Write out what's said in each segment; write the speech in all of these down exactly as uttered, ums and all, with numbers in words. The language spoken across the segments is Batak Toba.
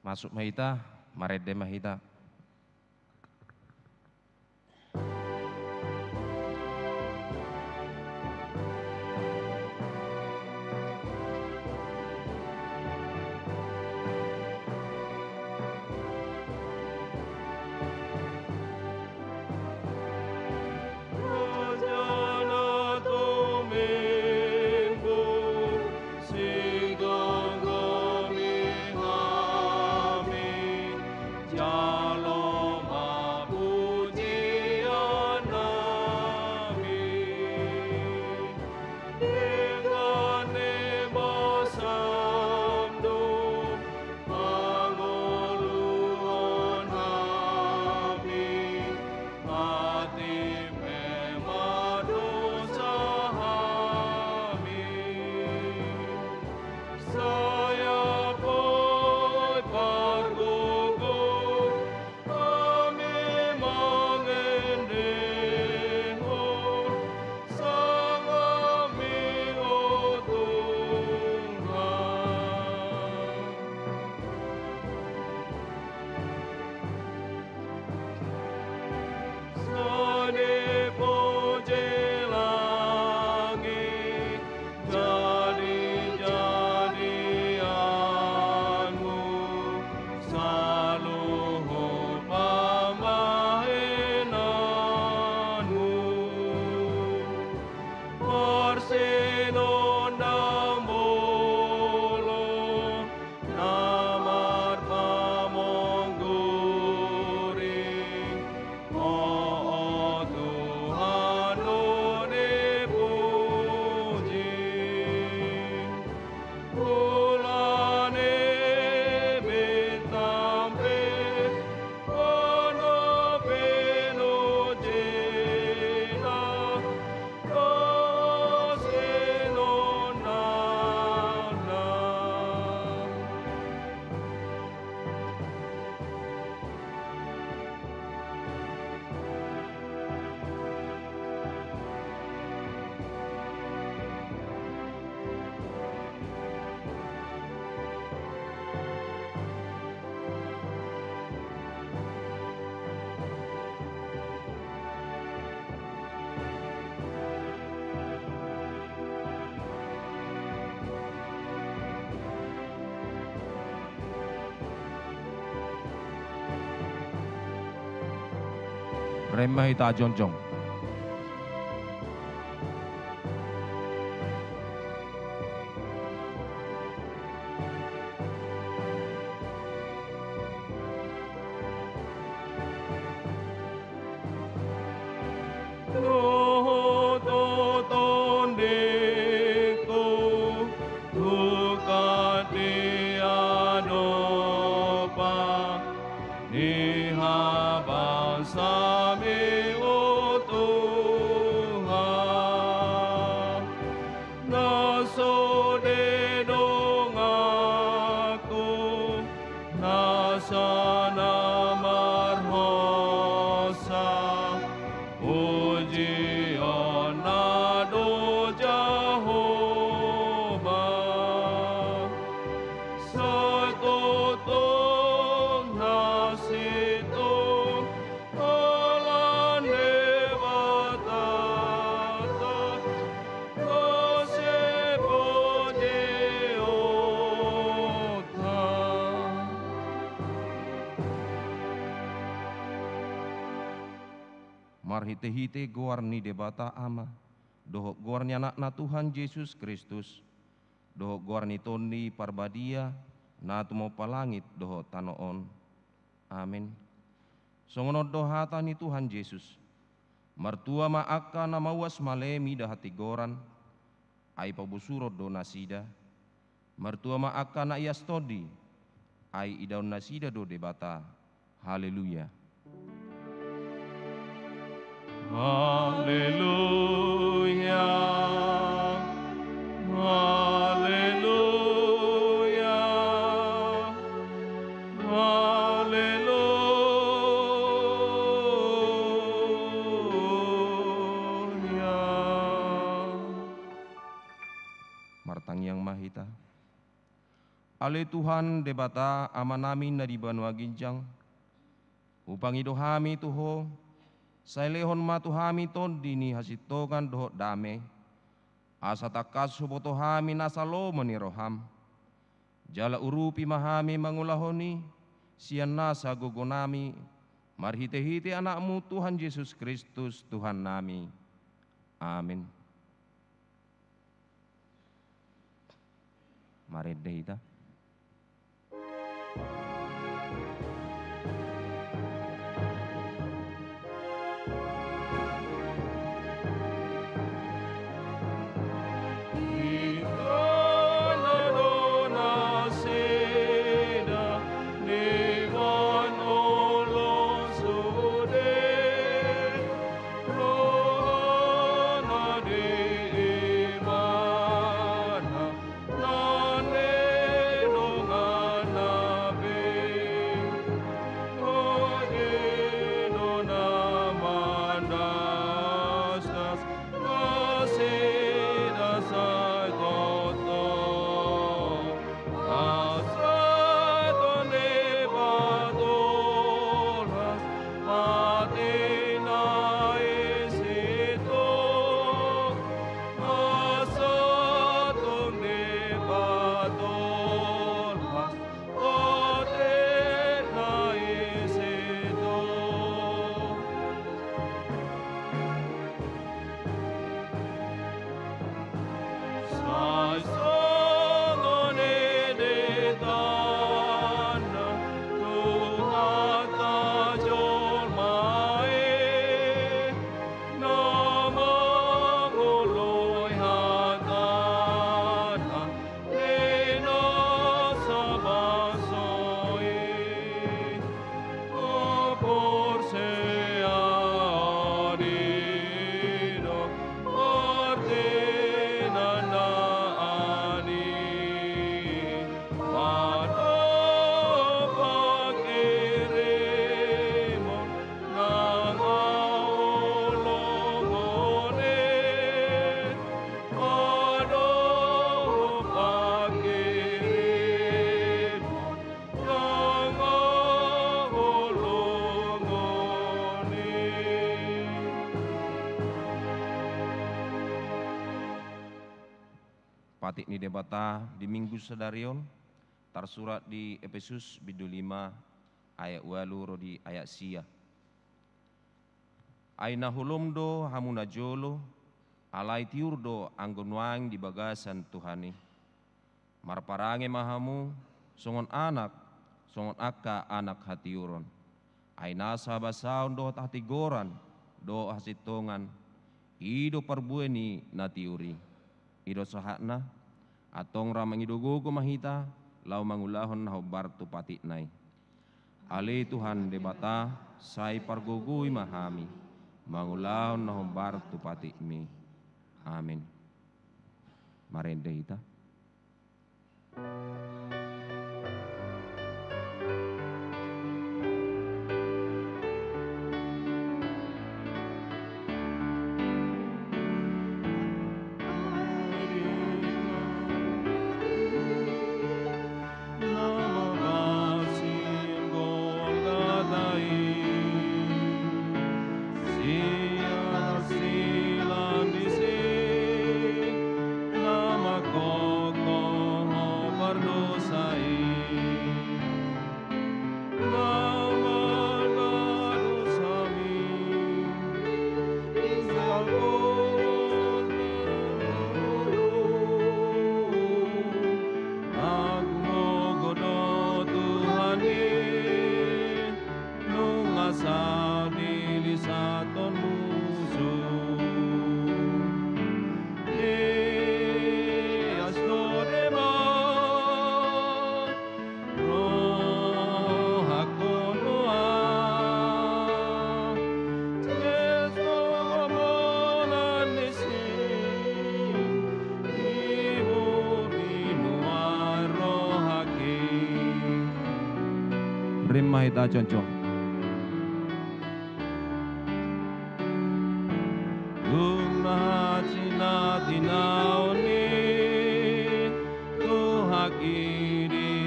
Masuk ma hita, marende ma hita. Denggan ni basam do pangoluhon hami, atik pe mardosa hami. Sai apoi pargogo hami mangendehon sangapmi, o Tuhan. Sai dipuji langit jadi-jadianmu, saluhut pambahenanmu. Marsinondang bolon na marpamongguring, o, o Tuhan, do dipuji. Hulani bintang pe, ono pinujina, marsinondangna. Rem ma hita jongjong. Dohot tondingku, tungkot di adopan ni habasam i, o Tuhan. Na sude donganku, na sana marhosa, pujionna do Jahowa. Sai tongtong na sintong holan Debatanta, na sipujionta. Marhitehite goar ni Debata Ama, dohot goar ni Anakna Tuhan Jesus Kristus, dohot goar ni Tondi Parbadia, na tumompa langit dohot tano on. Amen. Songon on do hata ni Tuhan Jesus: Martua ma angka na mauas male mida hatigoran, ai pabosuron do nasida. Martua ma angka na ias tondi, ai idaon nasida do Debata. Haleluya. Haleluya. Haleluya. Haleluya. Martangiang ma hita. Ale Tuhan Debata Amanami na di banua ginjang, hupangido hami tu Ho, sai lehon ma tu hami tondi ni hasintongan dohot dame, asa tangkas huboto hami nasa lomo ni roham. Jala urupi ma hami mangulahon i sian nasa gogonami, marhitehite Anakmu Tuhan Jesus Kristus Tuhannami. Amin. Marende hita. Patik ni Debata di Minggu sadari on tarsurat di Epesus bindu lima ayat ualu ro di ayat sia. Ai na holom do hamu najolo, alai tiur do anggo nuaeng di bagasan Tuhan i. Marparange ma hamu songon anak, songon angka anak hatiuron. Ai nasa habasaon dohot hatigoran dohot hasintongan, i do parbue ni na tiur i. I do sahatna, antong ra mangido gogo ma hita laho mangulahon na hombar tu patikna i. Ale Tuhan Debata, sai pargogoi ma hami mangulahon na hombar tu patikmi. Amin. Marende hita. Rima hita jongjong. Dung na hatinaon i, tu haki di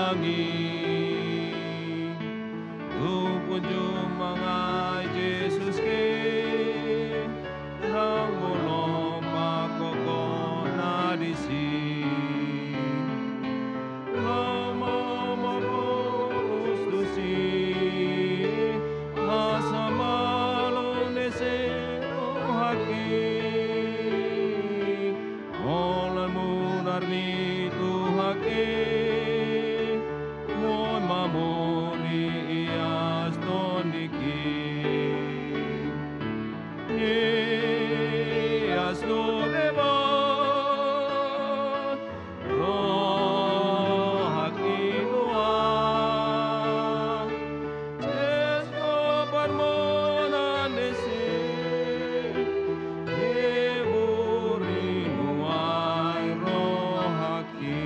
Anggi, tumpu jumpangan Jesus ke, ndang molo pangkongkon na disi. Lama mampus tusi, asa malo ni si rohangki. Holan munar ni Tuhan ke, boi mamuri ias tondingki. Ias do deba rohangki nuaeng. Tes do parmonan ni si, diburi nuaeng rohangki.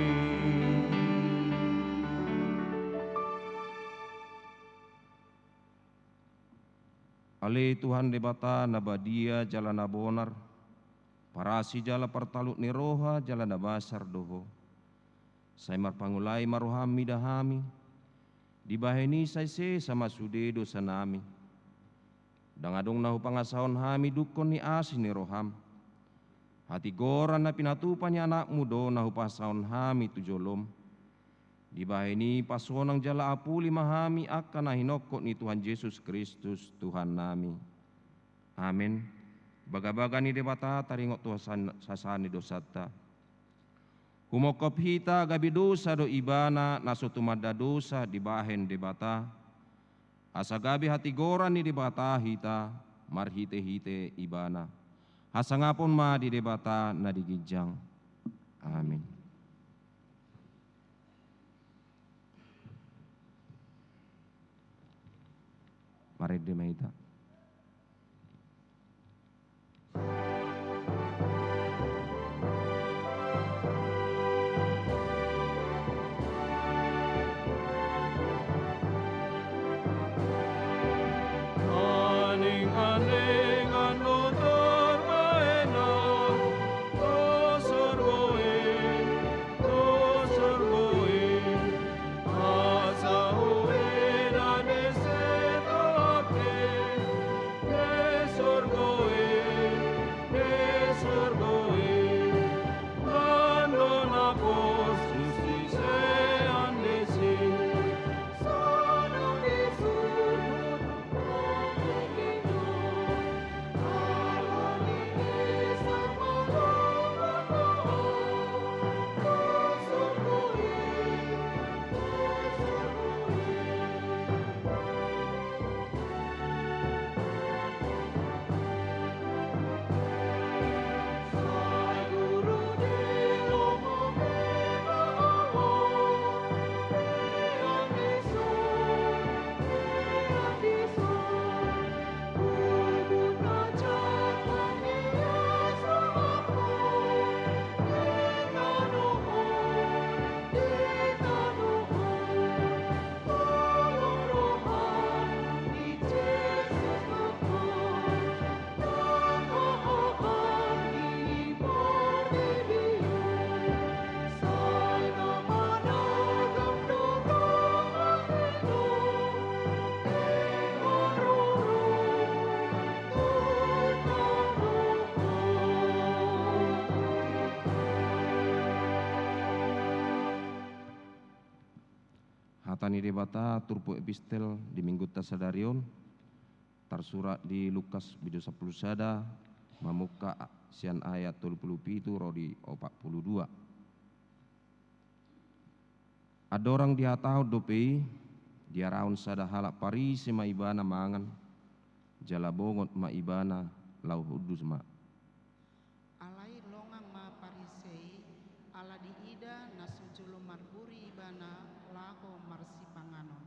Ale Tuhan Debata na badia jala na bonar, parasi jala partalut ni roha jala na basar do Ho. Sai marpangulai ma roham mida hami, dibahen i sai sesa ma sude dosanami. Ndang adong na hupangasahon hami dungkon ni asi ni roham. Hatigoran na pinatupa ni anakmu do na hupasahaton hami tu jolom. Dibahen i pasonang jala apuli ma hami angka na hinophop ni Tuhan Jesus Kristus Tuhannami. Amen. Bagabaga ni Debata taringot tu hasan-, hasahatan ni dosanta. Humophop hita gabe dosa do Ibana na so tumanda dosa dibahen Debata, asa gabe hatigoran ni Debata hita marhitehite Ibana. Hasangapon ma di Debata na di ginjang. Amen. Marende ma hita. Anding-andingan do tarbahen na tu sorgo i, tu sorgo i. Asa huida ni si Tuhan i, di sorgo i, di sorgo i. Ndang adong na pos tu sisean ni si. Sada ni si. Hata ni Debata turpuk epistel di minggunta sadari on, tarsurat di Lukas bindu sampulu sada, mamungka sian ayat tolu pulu pitu ro di opat pulu dua. Andorang dihatahon dope i, diarahon sada halak Parise ma ibana mangan, jala bongot ma ibana laho hundul ma. Alai longang ma Parise i, ala diida na so jolo marburi ibana laho marsipanganon.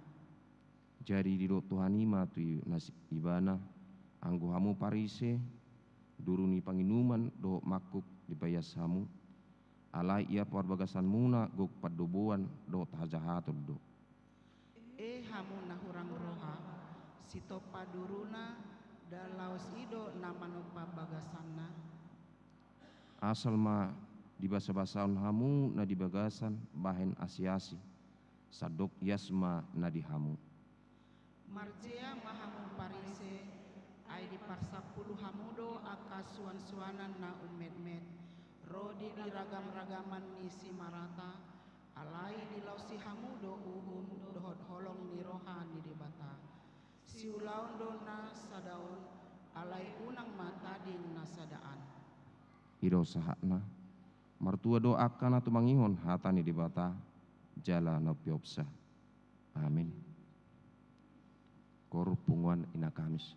Jadi didok Tuhan i ma tu i-, na si-, ibana, anggo hamu Parise, duru ni panginuman dohot mangkuk dipaias hamu, alai ia parbagasanmuna gok pandoboan dohot hajahaton do. E hamu na hurang roha, sitompa duruna, ndang laos i do na manompa bagasanna? Asal ma dibasabasahon hamu na di bagasan bahen asiasi. Sandok ias ma na di hamu. Marjea ma hamu Parise, ai diparsampulu hamu do angka suansuanan na ummetmet, ro di ragamragaman ni simarata, alai dilaosi hamu do uhum dohot holong ni roha ni Debata. Siulaon do na sada on, alai unang ma tading na sadaan. I do sahatna. Martua do angka na tumangihon hata ni Debata jala na umpeopsa. Amin. Koor punguan Ina Kamis.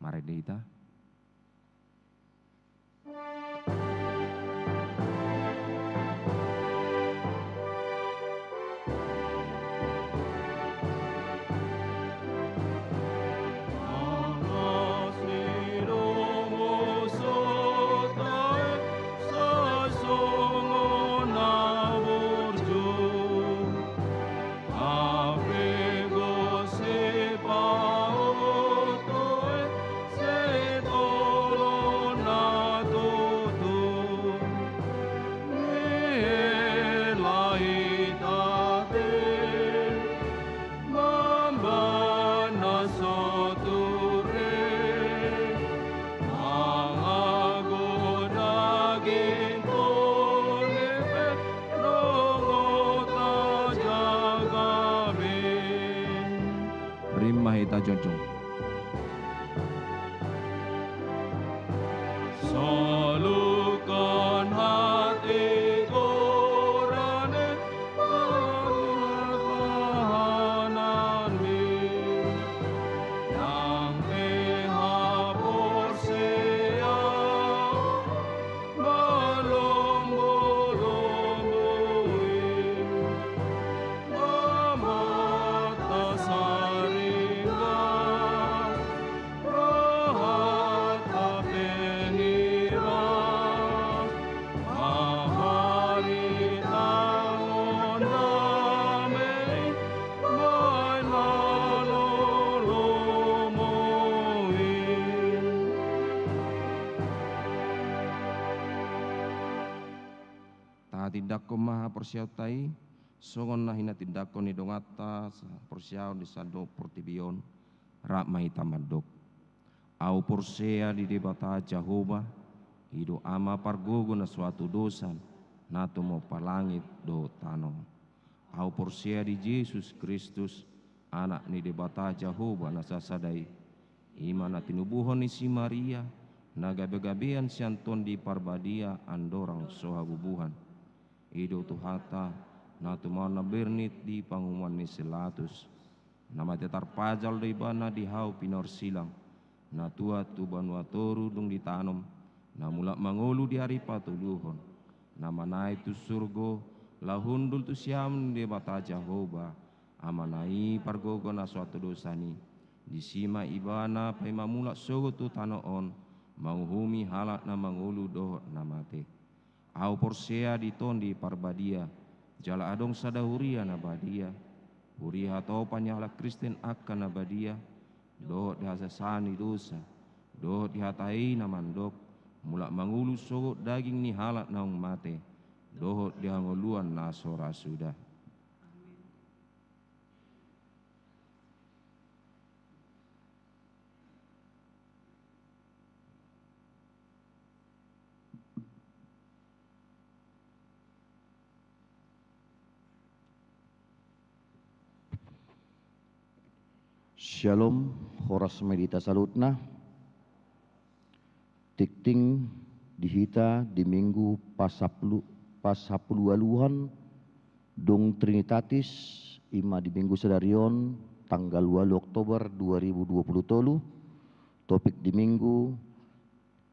Marende hita. Jongjong. Saluhutna hatigoran ni parbahananmi, nang pe haporseaon malombolomboi, Amanta sarimbang, rohanta pe ngiras, mamaritahon dame baen halolomo i. Tahatindangkon ma haporseaonta i, songon na hinatindangkon ni donganta haporseaon di sandok portibi on. Rap ma hita mandok. Ahu porsea di Debata Jahowa, i do Ama pargogo na so hatudosan, na tumompa langit dohot tano. Ahu porsea di Jesus Kristus, Anak ni Debata Jahowa na sasada i, i ma na tinubuhon ni si Maria, na gabegabean sian Tondi Parbadia andorang so habubuhan. I do Tuhanta, na tumaon na bernit di panguhuman ni si Latus. Na mate tarpajal do ibana di hau pinorsilang, na tuat tu banua toru dung ditanom, na mulak mangolu di ari patoluhon, na manaek tu surgo, laho hundul tu siamun ni Debata Jahowa, Amana i pargogo na so hatudosan i, disi ma ibana paima mulak sogot tu tano on, manguhumi halak na mangolu dohot na mate. Ahu porsea di Tondi Parbadia, jala adong sada huria na badia, huria hatopan ni halak Kristen angka na badia, dohot di hasesaan ni dosa, dohot di hata i na mandok, mulak mangolu sogot daging ni halak naung mate, dohot di hangoluan na so ra suda. Syalom, horas ma di hita saluhutna. Tingting di hita di Minggu pasapulu, pasapuluualuhon dung Trinitatis, i ma di Minggu sadari on, tanggal ualu Oktober dua ribu dua puluh tolu, topik di Minggu,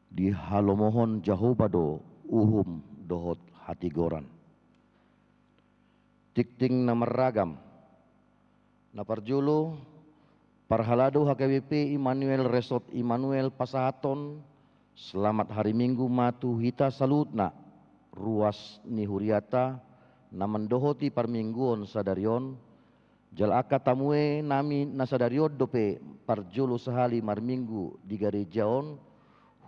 dihalomohon Jahowa do uhum dohot hatigoran. Tingting na marragam. Na parjolo, parhalado H K B P Immanuel Resort Immanuel pasahathon selamat hari Minggu ma tu hita saluhutna, ruas ni huriata, na mandohoti parmingguon sadari on, jala angka tamuenami na sadari on dope parjolo sahali marminggu di gareja on,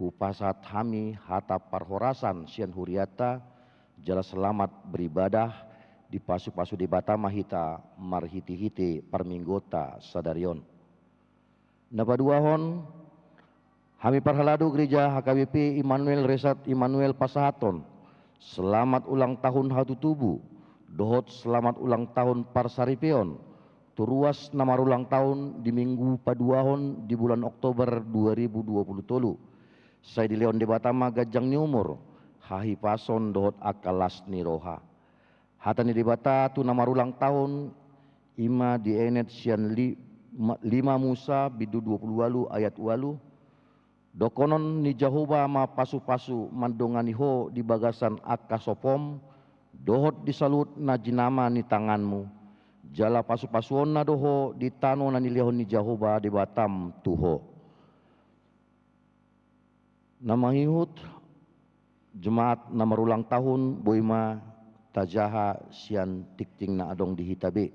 hupasahat hami hata parhorasan sian huriata, jala selamat beribadah, dipasupasu Debata ma hita marhitehite parmingguonta sadari on. Na paduahon, hami parhalado gereja H K B P Immanuel Resort Immanuel pasahathon selamat ulang tahun hatutubu, dohot selamat ulang tahun parsaripeon, tu ruas na marulang tahun di Minggu paduahon di bulan Oktober dua ribu dua puluh tolu. Sai dilehon Debata ma ganjang ni umur, hahipason dohot angka las ni roha. Hata ni Debata tu na marulang tahun, i ma dienet sian li-, ma-, lima Musa bindu dua puluh ualu ayat ualu, Dohonon ni Jahowa ma pasupasu mandongani ho di bagasan angka sopom, dohot di saluhut na jinama ni tanganmu, jala pasupasuonna do ho di tano na nilehon ni Jahowa Debatam tu ho. Na mangihut, jemaat na marulang tahun boi ma tajaha sian tingting na adong di hita be.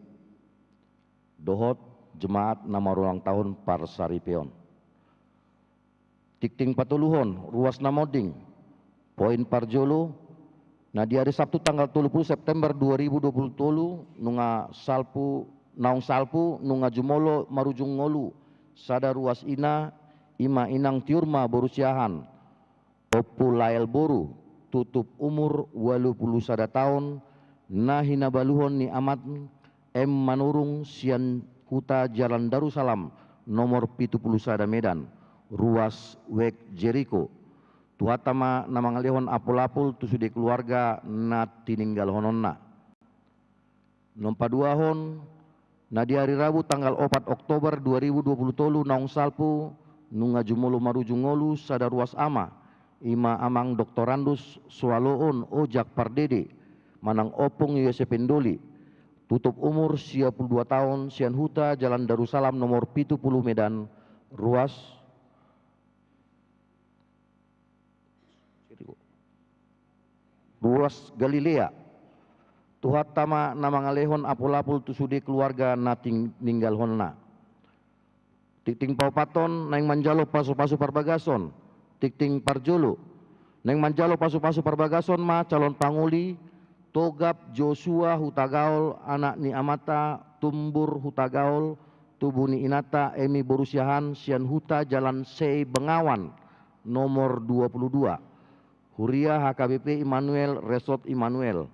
Dohot jemaat na marulang tahun parsaripeon. Tingting patoluhon, ruas na monding. Poin parjolo, na di ari Sabtu tanggal tolu pulu September dua ribu dua pulu tolu, nunga salpu, naung salpu, nunga jumolo marujung ngolu, sada ruas ina, i ma inang Tiur ma boru Siahaan, Ompu Lael boru, tutup umur ualu pulu sada taon, na hinabaluhon ni amat M Manurung sian huta Jalan Darussalam, nomor pitu pulu sada Medan, ruas Wek Jeriko. Tuhanta ma na mangalehon apul-apul tu sude keluarga na tininggalhononna. Na paduahon, na di ari Rabu tanggal opat Oktober dua ribu dua pulu tolu naung salpu, nunga jumolo marujung ngolu sada ruas ama, i ma amang doktorandus soaloon Ojak Pardede, manang Ompung Yosep Endoli, tutup umur sia pulu dua taon, sian huta Jalan Darussalam nomor pitu pulu Medan, ruas ruas Galilea. Tuhanta ma na mangalehon apul-apul tu sude keluarga na tininggalhonna. Tingting paopathon, naeng manjalo pasu-pasu parbagason. Tingting parjolo, naeng manjalo pasu-pasu parbagason ma calon pangoli Togap Josua Hutagaol, anak ni amanta Tumbur Hutagaol, tubu ni inanta Emi boru Siahaan, sian huta Jalan Sei Bengawan nomor dua pulu dua, huria H K B P Immanuel, Resort Immanuel.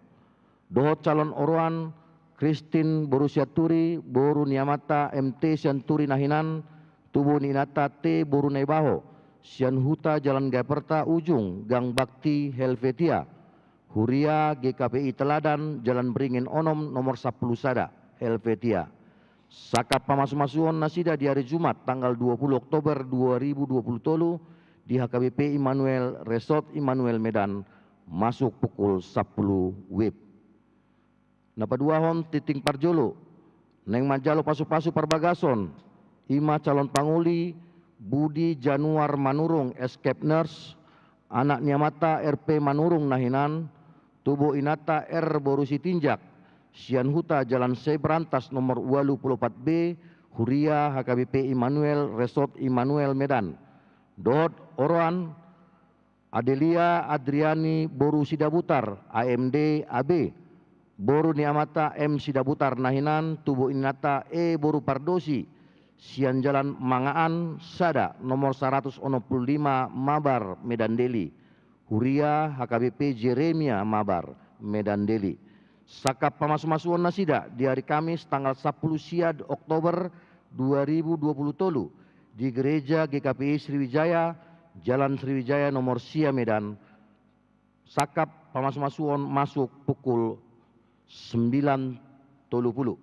Dohot calon oroan Kristin boru Sianturi, boru ni amanta M T Sianturi na hinan, tubu ni inanta T boru Naibaho, sian huta Jalan Gaperta Ujung, Gang Bakti, Helvetia. Huria G K P I Teladan, Jalan Beringin onom, nomor sampulu sada, Helvetia. Sangkap pamasumasuon nasida di ari Jumat tanggal dua pulu Oktober dua ribu dua pulu tolu di H K B P Immanuel, Resort Immanuel Medan, masuk pukul sampulu wib. Na paduahon, tingting parjolo, naeng manjalo pasu-pasu parbagason, i ma calon pangoli Budi Januar Manurung, escape nurse, anak ni amanta R P Manurung na hinan, tubu inanta R boru Sitinjak, sian huta Jalan Sei Berantas nomor ualu pulu opat B, huria H K B P Immanuel, Resort Immanuel Medan. Dohot oroan Adelia Adriani boru Sidabutar, A M D A B, boru ni amanta M Sidabutar na hinan, tubu inanta E boru Pardosi, sian Jalan Mangaan sada, nomor saratus onom pulu lima, Mabar, Medan Deli. Huria H K B P Jeremia Mabar, Medan Deli. Sangkap pamasumasuon nasida di ari Kamis tanggal sampulu sia Oktober dua ribu dua pulu tolu di Gereja G K P I Sriwijaya, Jalan Sriwijaya nomor sia Medan. Sangkap pamasumasuon masuk pukul sembilan tolu pulu.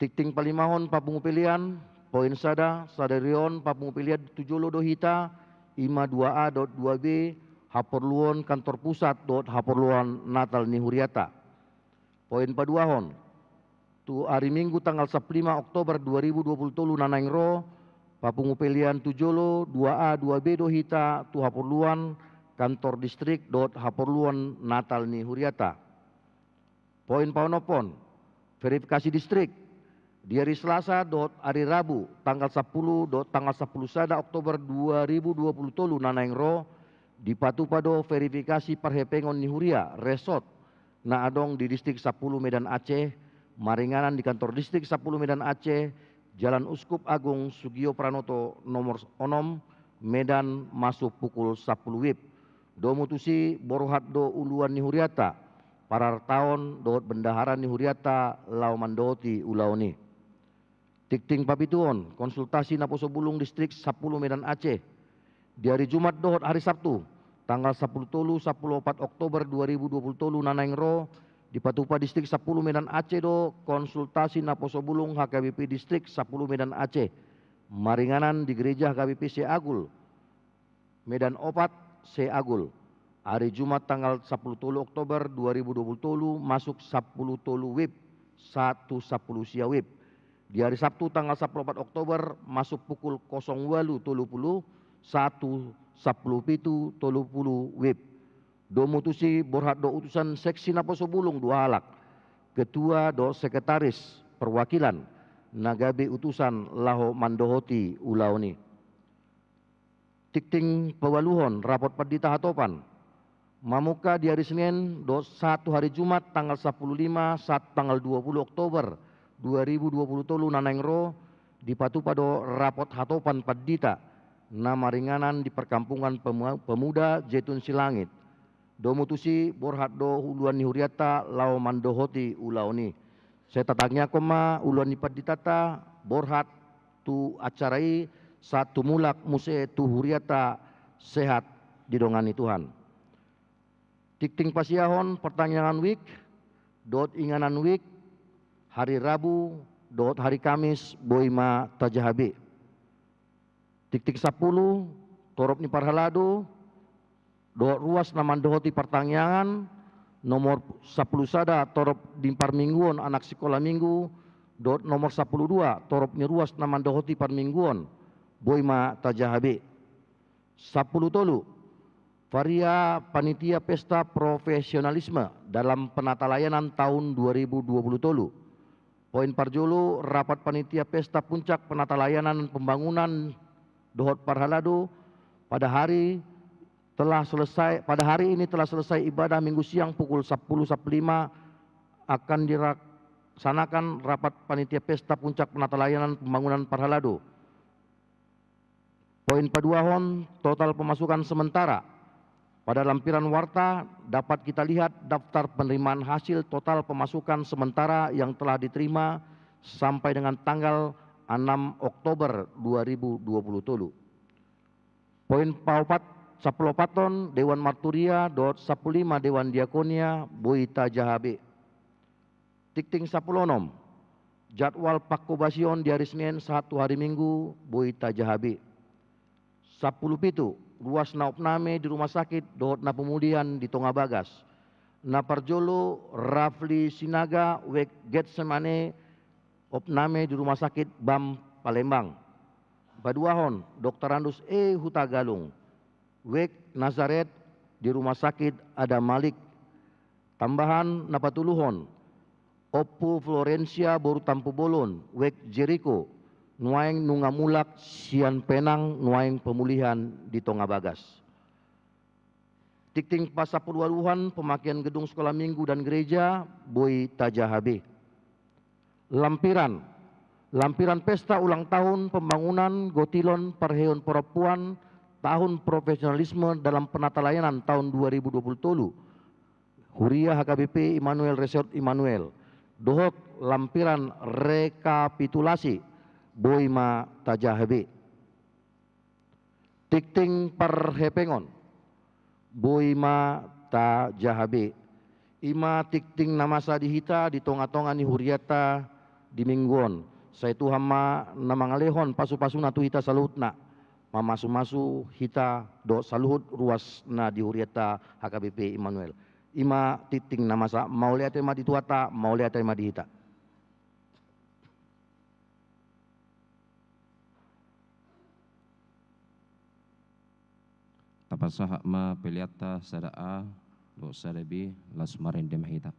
Tingting palimahon, papungu pelean, poin sada, sadari on papungu pelean tu jolo do hita, i ma dua A dohot dua B, haporluon kantor pusat dohot haporluon Natal ni huriata. Poin paduahon, tu ari Minggu tanggal sampulu lima Oktober dua ribu dua pulu tolu na naeng ro, papungu pelean tu jolo dua A dua B do hita tu haporluon kantor distrik dohot haporluon Natal ni huriata. Poin paonomhon, verifikasi distrik. Di ari Selasa dohot ari Rabu, tanggal sampulu dohot tanggal sampulu sada Oktober dua ribu dua pulu tolu na naeng ro, dipatupa do verifikasi parhepengon ni huria, resort, na adong di Distrik sampulu Medan Aceh, maringanan di kantor Distrik sampulu Medan Aceh, Jalan Uskup Agung Sugio Pranoto nomor onom, Medan, masuk pukul sampulu wib. Domu tusi borhat do uluan ni huriata, parartaon dohot bendahara ni huriata laho mandohoti ulaon i. Tingting papituhon, konsultasi naposo bulung Distrik sampulu Medan Aceh. Di ari Jumat dohot ari Sabtu, tanggal sampulu tolu, sampulu opat Oktober dua ribu dua pulu tolu na naeng ro, dipatupa Distrik sampulu Medan Aceh do konsultasi naposo bulung H K B P Distrik sampulu Medan Aceh, maringanan di Gereja H K B P Seagul, Medan opat, Seagul. Ari Jumat tanggal sampulu tolu Oktober dua ribu dua pulu tolu, masuk sampulu tolu wib, sahat tu sampulu sia wib. Di ari Sabtu tanggal sampulu opat Oktober, masuk pukul kosong ualu tolu pulu, sahat tu sampulu pitu tolu pulu wib. Domu tusi borhat do utusan seksi naposo bulung dua halak, ketua dohot sekretaris perwakilan, na gabe utusan laho mandohoti ulaon i. Tingting paualuhon, rapot pandita hatopan. Mamungka di ari Senin dohot sahat tu hari Jumat tanggal sampulu lima sahat tanggal dua pulu Oktober dua ribu dua pulu tolu na naeng ro, dipatupa do rapot hatopan pandita na maringanan di Perkampungan Pemu-, Pemuda Jetun Silangit. Domu tusi borhat do uluan ni huriata laho mandohoti ulaon i. Sai tatangiangkon ma ulaon ni panditanta borhat tu acara i, sahat tumulak muse tu hurianta sehat didongani Tuhan. Tingting pasiahon partangiangan wijk dohot inganan wijk, hari Rabu dohot hari Kamis boi ma tajaha be. Tingting sampulu, torop ni parhalado dohot ruas na mandohoti partangiangan, nomor sampulu sada, torop ni parmingguon anak sikola minggu, dohot nomor sampulu dua, torop ni ruas na mandohoti parmingguon, boi ma tajaha be. Sampulu tolu, varia panitia pesta profesionalisme dalam penatalayanan tahun dua ribu dua puluh tolu. Poin parjolo, rapat panitia pesta puncak penatalayanan pembangunan dohot parhalado pada hari telah selesai, pada hari ini telah selesai ibadah minggu siang pukul sampulu sampe lima, akan dilaksanakan rapat panitia pesta puncak penatalayanan pembangunan parhalado. Poin paduahon, total pemasukan sementara. Pada lampiran warta dapat kita lihat daftar penerimaan hasil total pemasukan sementara yang telah diterima sampai dengan tanggal enam Oktober dua ribu dua puluh tolu. Poin paopat, sampulu opathon, Dewan Marturia dohot sampulu lima Dewan Diakonia boi tajaha be. Tingting sampulu onom, jadwal pangkobasion di hari Senin sahat tu hari Minggu boi tajaha be. Sampulu pitu, ruas na opname di rumah sakit dohot na pemulihan di tonga bagas. Na parjolo, Rafli Sinaga, wijk Getsemane, opname di rumah sakit bam Palembang. Paduahon, Doktorandus E Hutagalung, wijk Nazaret, di rumah sakit Adam Malik. Tambahan na patoluhon, Ompu Florencia boru Tampubolon, wijk Jeriko, nuaeng nunga mulak sian penang nuaeng pemulihan di tonga bagas. Tingting pasampuluualuhon, pemakaian gedung sekolah minggu dan gereja boi tajaha be. Lampiran, lampiran pesta ulang tahun pembangunan gotilon parheon parompuan tahun profesionalisme dalam penatalayanan tahun dua ribu dua puluh tolu, Huria H K B P Immanuel Resort Immanuel, dohot lampiran rekapitulasi boi ma tajaha be. Tingting parhepengon boi ma tajaha be. I ma tingting na masa di hita di tongatonga ni hurianta di minggu on. Sai Tuhan ma na mangalehon pasupasuna tu hita saluhutna, mamasumasu hita dohot saluhut ruas na di hurianta H K B P Immanuel. I ma tingting na masa. Mauliate ma di Tuhanta, mauliate ma di hita. Tapasahat ma peleanta sada A dohot sada B, laos marende ma hita.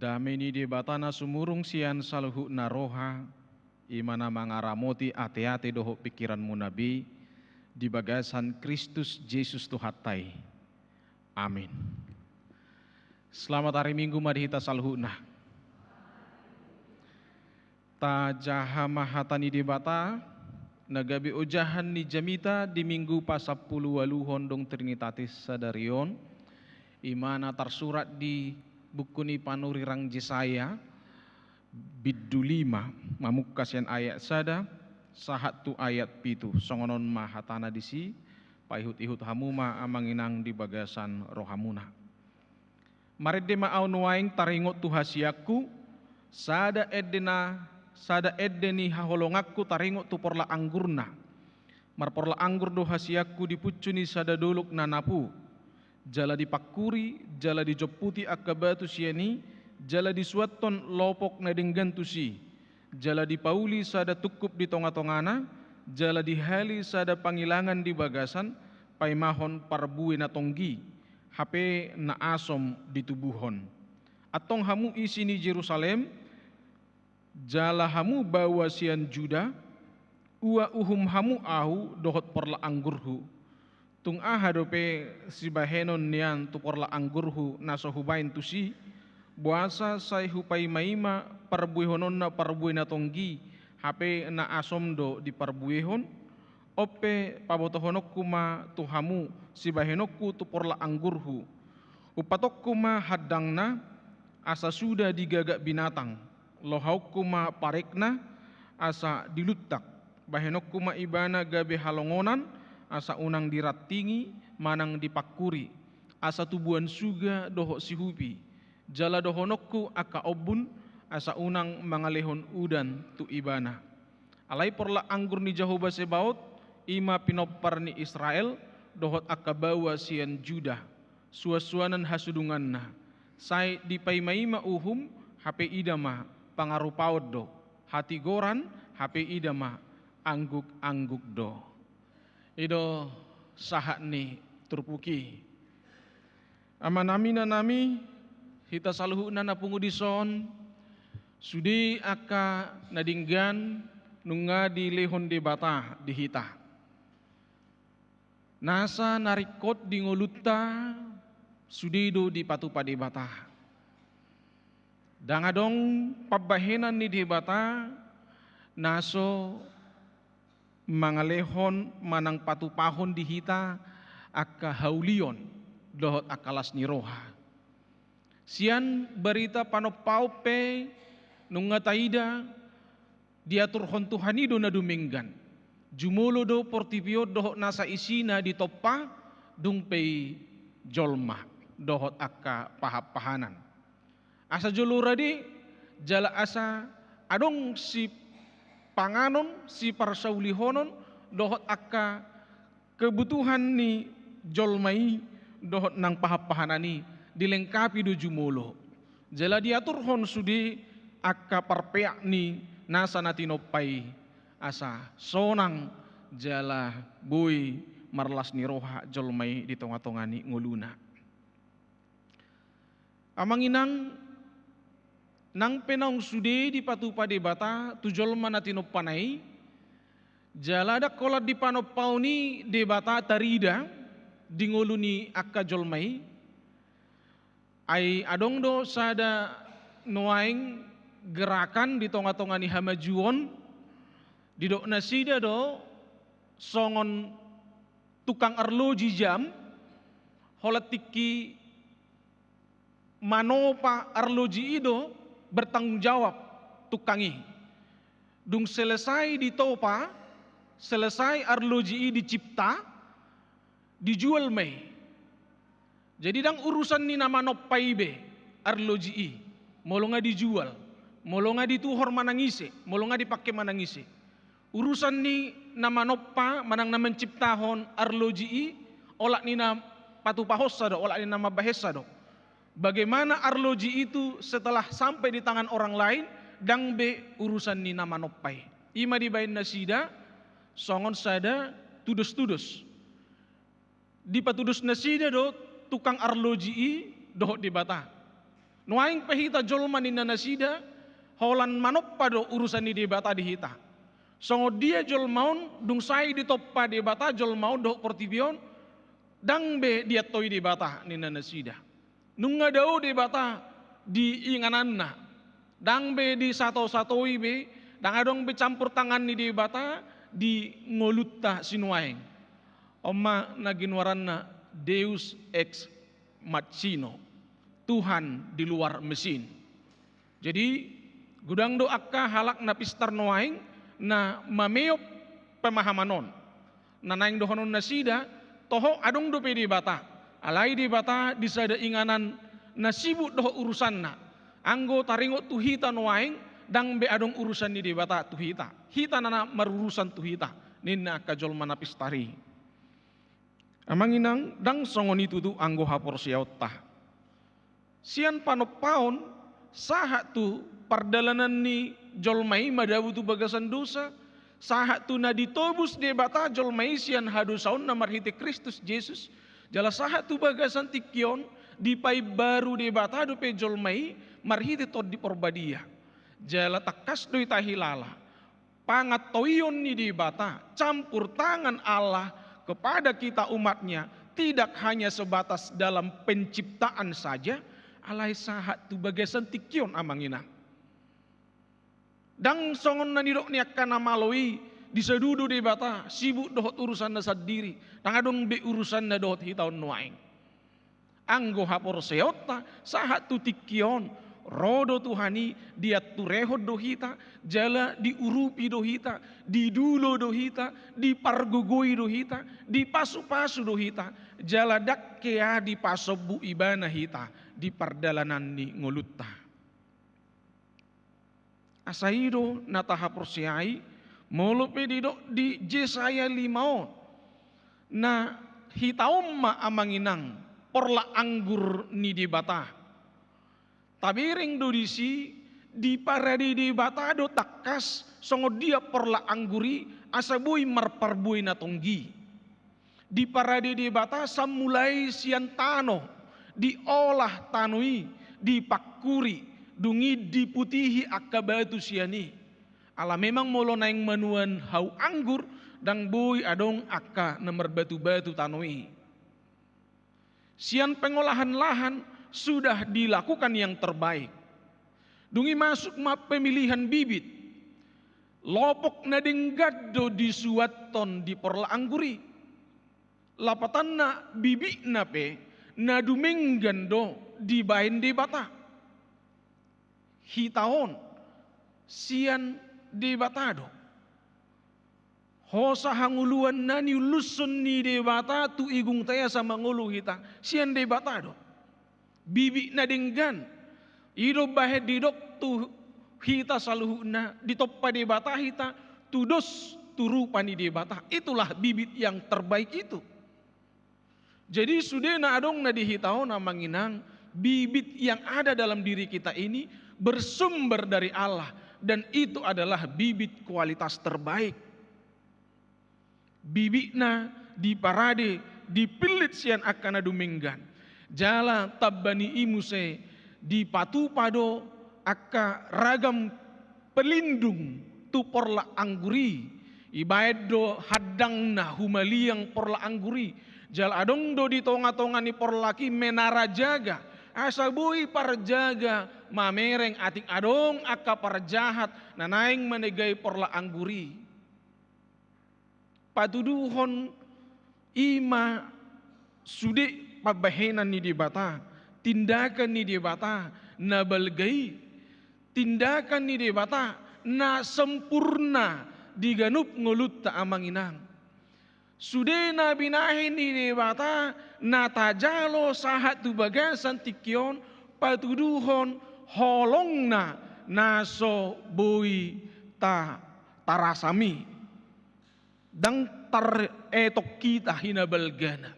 Dame ni Debata na sumurung sian saluhutna roha, i ma na mangaramoti ateate dohot pingkiranmuna be, di bagasan Kristus Jesus Tuhanta i. Amin. Selamat hari Minggu ma di hita saluhutna. Tajaha ma hata ni Debata, na gabe ojahan ni jamita di Minggu pasampuluualuhon dung Trinitatis sadari on, i ma na tarsurat di buku ni panurirang Jesaya, bindu lima, mamungka sian ayat sada sahat tu ayat pitu. Songon on ma hatana disi, paihut-ihut hamu ma amang inang di bagasan rohamuna. Marende ma ahu nuaeng taringot tu hasianku, sada ende na, sada ende ni haholonganku taringot tu porlak anggurna. Marporlak anggur do hasianku di puncu ni sada dolok na napu, jala dipangkuri, jala dijomputi angka batu sian i, jala disuanhon lopok na denggan tusi, jala dipauli sada tungkup di tonga-tongana, jala dihali sada pangilangan di bagasan, paimahon parbue na tonggi, hape na asom ditubuhon. Antong hamu isi ni Jerusalem, jala hamu baoa sian Juda, ua uhum hamu ahu dohot porlak anggurhu. Tung aha dope sibahenon nian tu porlak anggurhu na so hubaen tusi? Boasa sai hupaima-ima parbuehononna parbue na tonggi, hape na asom do diparbuehon? On pe pabotohononku ma tu hamu sibahenonku tu porlak anggurhu. Umpatonku ma handangna, asa suda digagak binatang, lohaonku ma parekna, asa diluntak, bahenonku ma ibana gabe halongonan, asa unang dirantingi manang dipangkuri, asa tubuan suga dohot sihupi, jala dohononku angka ombun, asa unang mangalehon udan tu ibana. Alai porlak anggur ni Jahowa Sebaot, i ma pinompar ni Israel, dohot angka baoa sian Juda, suansuanan hasudunganna. Sai dipaima-ima uhum, hape ida ma pangarupaon do, hatigoran, hape ida ma angguk-angguk do. I do sahat ni turpuk i. Amanami, inanami, hita saluhutna na pungu dison, sude angka na denggan nunga dilehon Debata di hita. Nasa na ringkot di ngolunta, sude do dipatupa Debata. Ndang adong pambahenan ni Debata na so mangalehon manang patupahon di hita angka haulion dohot angka las ni roha. Sian barita panompaon pe nunga taida, diaturhon Tuhan i do na dumenggan. Jumolo do portibi on dohot nasa isina ditompa, dung pe i jolma dohot angka pahanpahanan. Asa jolo rade, jala asa adong sipanganon, siparsaulihonon, dohot angka kebutuhan ni jolma i, dohot nang pahanpahanan i, dilengkapi do jumolo. Jala diaturhon sude angka parpeak ni nasa na tinompa i, asa sonang jala boi marlas ni roha jolma i di tongatonga ni ngoluna. Amang inang, nang pe naung sude dipatupa Debata tu jolma na tinompana i, jala ndang holan di panompaon i Debata tarida di ngolu ni angka jolma i, ai adong do sada nuaeng gerakan di tongatonga ni hamajuon, didok nasida do songon tukang arloji jam, holan tingki manopa arloji i do bertanggung jawab tukang i. Dung selesai ditopa, selesai arloji i dicipta, dijual ma i. Jadi ndang urusan ni na manompa i be arloji i, molo nga dijual, molo nga dituhor manang ise, molo nga dipake manang ise. Urusan ni na manompa manang na menciptahon arloji i, olat ni na patupahonsa do, olat ni na mambahensa do. Bagaimana arloji itu setelah sampai di tangan orang lain, ndang be urusan ni na manompa i. I ma dibaen nasida songon sada tudostudos. Dipatudos nasida do tukang arloji i dohot Debata. Nuaeng pe hita jolma ninna nasida, holan manompa do urusan ni Debata di hita. Songon dia jolma on, dung sae ditompa Debata jolma on dohot portibi on, ndang be diantoi Debata ninna nasida. Nunga dao Debata di ingananna, ndang be disatosatoi be, ndang adong be campur tangan ni Debata di ngolunta sinuaeng. On ma na ginoaranna Deus ex machina, Tuhan di luar mesin. Jadi, godang do angka halak na pistar nuaeng na mameop pemahaman on. Na naeng dohonon nasida, toho adong dope Debata. Alai Debata di sada inganan na sibuk dohot urusanna. Anggo taringot tu hita nuaeng, ndang be adong urusan ni Debata tu hita. Hita na, na marurusan tu hita, ninna angka jolma na pistar i. Amang inang, ndang songon i tutu anggo haporseaonta. Sian panompaon, sahat tu pardalanan ni jolma i madabu tu bagasan dosa, sahat tu na ditobus Debata jolma i sian hadosaonna marhite Kristus Jesus, jala sahat tu bagasan tingki on, dipaimbaru Debata dope jolma i marhite Tondi Porbadia. Jala tangkas do i tahilala, pangantoion ni Debata, campur tangan Allah kepada kita umat-Nya, tidak hanya sebatas dalam penciptaan saja, alai sahat tu bagasan tingki on, amang inang. Ndang songon na nidok ni angka na malo i, di sadudu Debata, sibuk dohot urusanna sandiri, ndang adong be urusanna dohot hita on nuaeng. Anggo haporseaonta, sahat tu tingki on, ro do Tuhan i, dianturehon do hita, jala diurupi do hita, didulo do hita, dipargogoi do hita, dipasupasu do hita, jala ndang hea dipasombu Ibana hita di pardalanan ni ngolunta. Asa i do na tahaporseai, molo pe didok di Jesaya lima on, na hita on ma, amang inang, porlak anggur ni Debata. Tabereng do disi, diparade Debata do tangkas songon dia porlak anggur i, asa boi marparbue na tonggi. Diparade Debata sai mulai sian tano, diolah tano i, dipangkuri, dung i diputihi angka batu sian i. Ala memang molo naeng manuan hau anggur, ndang boi adong angka na marbatu-batu tano i. Sian pengolahan lahan sudah dilakukan yang terbaik. Dung i masuk ma pemilihan bibit. Lopok na denggan do disuathon di porlak anggur i. Lapatanna, bibitna pe na dumenggan do dibaen Debata. Hita on sian Debata do. Hosa hangoluan na niullushon ni Debata tu igungta i asa mangolu hita, sian Debata do. Bibit na denggan. I do bahen didok tu hita saluhutna, ditompa Debata hita, tudos tu rupa ni Debata. Itulah bibit yang terbaik itu. Jadi, sudena adong na di hita on, amang inang, bibit yang ada dalam diri kita ini bersumber dari Allah, dan itu adalah bibit kualitas terbaik. Bibitna diparade, dipillit sian angka na dumenggan. Jala tamba ni i muse dipatupa do angka ragam pelindung tu porlak anggur i. Ibaen do handangna humaliang porlak anggur i. Jala adong do di tonga-tonga ni porlak i menara jaga, asa boi parjaga mamereng atik adong angka parjahat na naeng manegai porlak anggur i. Patuduhon i ma sude pambahenan ni Debata, tindakan ni Debata na balga i, tindakan ni Debata na sempurna di ganup ngolunta, amang inang. Sudena binahen ni Debata na tajalo sahat tu bagasan tingki on patuduhon holongna na so boi ta-, tarasam i. Ndang taretok hita hinabalgana.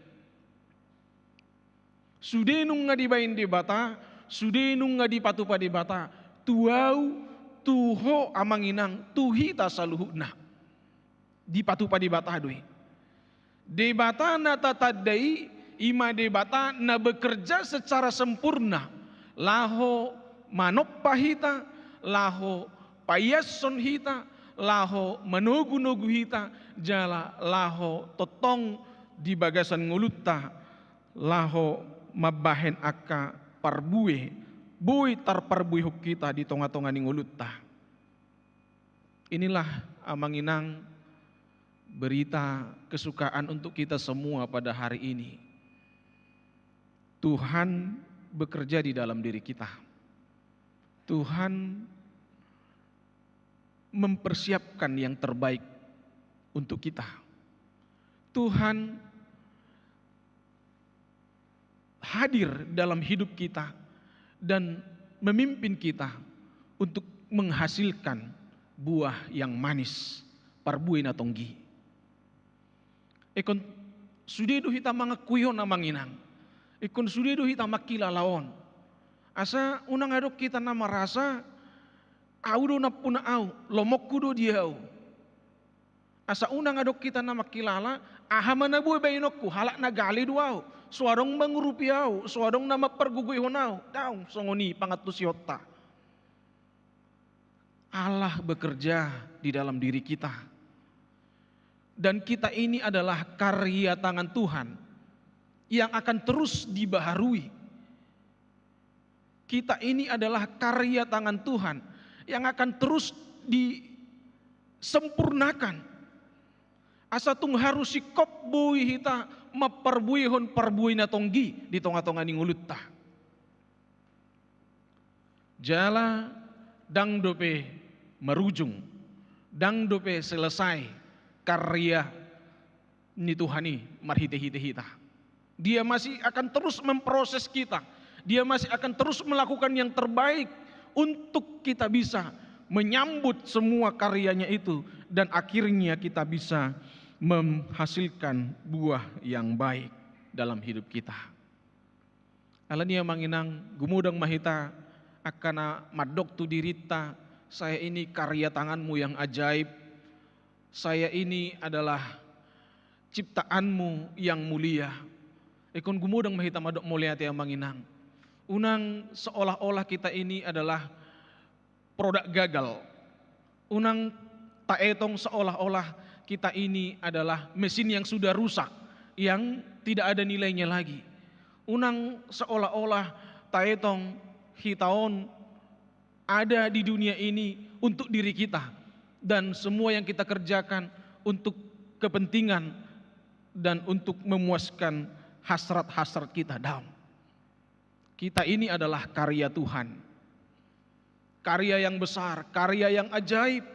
Sude nunga dibaen Debata, sude nunga dipatupa Debata, tu ahu, tu ho, amang inang, tu hita saluhutna. Dipatupa Debata do i. Debata na tatanda i, i ma Debata na bekerja secara sempurna. Laho manompa hita, laho paiashon hita, laho manogunogu hita, jala laho tongtong di bagasan ngolunta, laho mambahen angka parbue, boi tarparbuehon hita di tongatonga ni ngolunta. Inilah, Amang Inang, berita kesukaan untuk kita semua pada hari ini. Tuhan bekerja di dalam diri kita. Tuhan mempersiapkan yang terbaik untuk kita. Tuhan hadir dalam hidup kita dan memimpin kita untuk menghasilkan buah yang manis, parbue na tonggi. Ingkon sude do hita mangakui on, Amang Inang. Ingkon sude do hita mangkilala on. Asa unang adong hita na marasa, au do nampuna au, lomonku do di au. Asa unang adong hita na mangkilala, aha ma na boi baenonku, halak na gale do au, so adong mangurupi au, so adong na mampargogoihon au. Daong songon i pangantusihonta. Allah bekerja di dalam diri kita. Dan kita ini adalah karya tangan Tuhan yang akan terus dibaharui. Kita ini adalah karya tangan Tuhan yang akan terus disempurnakan. Asa tung haru singkop boi hita mamparbuehon parbue na tonggi di tongatonga ni ngolunta. Jala ndang dope marujung, ndang dope selesai karya ni Tuhan i marhitehite hita. Dia masih akan terus memproses kita. Dia masih akan terus melakukan yang terbaik untuk kita bisa menyambut semua karyanya itu dan akhirnya kita bisa menghasilkan buah yang baik dalam hidup kita. Alani i, Amang Inang, gumodang ma hita angka na mandok tu dirinta, "Saya ini karya tanganmu yang ajaib, saya ini adalah ciptaanmu yang mulia." Ingkon gumodang ma hita mandok mauliate, Amang Inang. Unang seolah-olah kita ini adalah produk gagal. Unang taetong seolah-olah kita ini adalah mesin yang sudah rusak, yang tidak ada nilainya lagi. Unang seolah-olah taetong hita on ada di dunia ini untuk diri kita, dan semua yang kita kerjakan untuk kepentingan dan untuk memuaskan hasrat-hasrat kita. Daong. Kita ini adalah karya Tuhan. Karya yang besar, karya yang ajaib.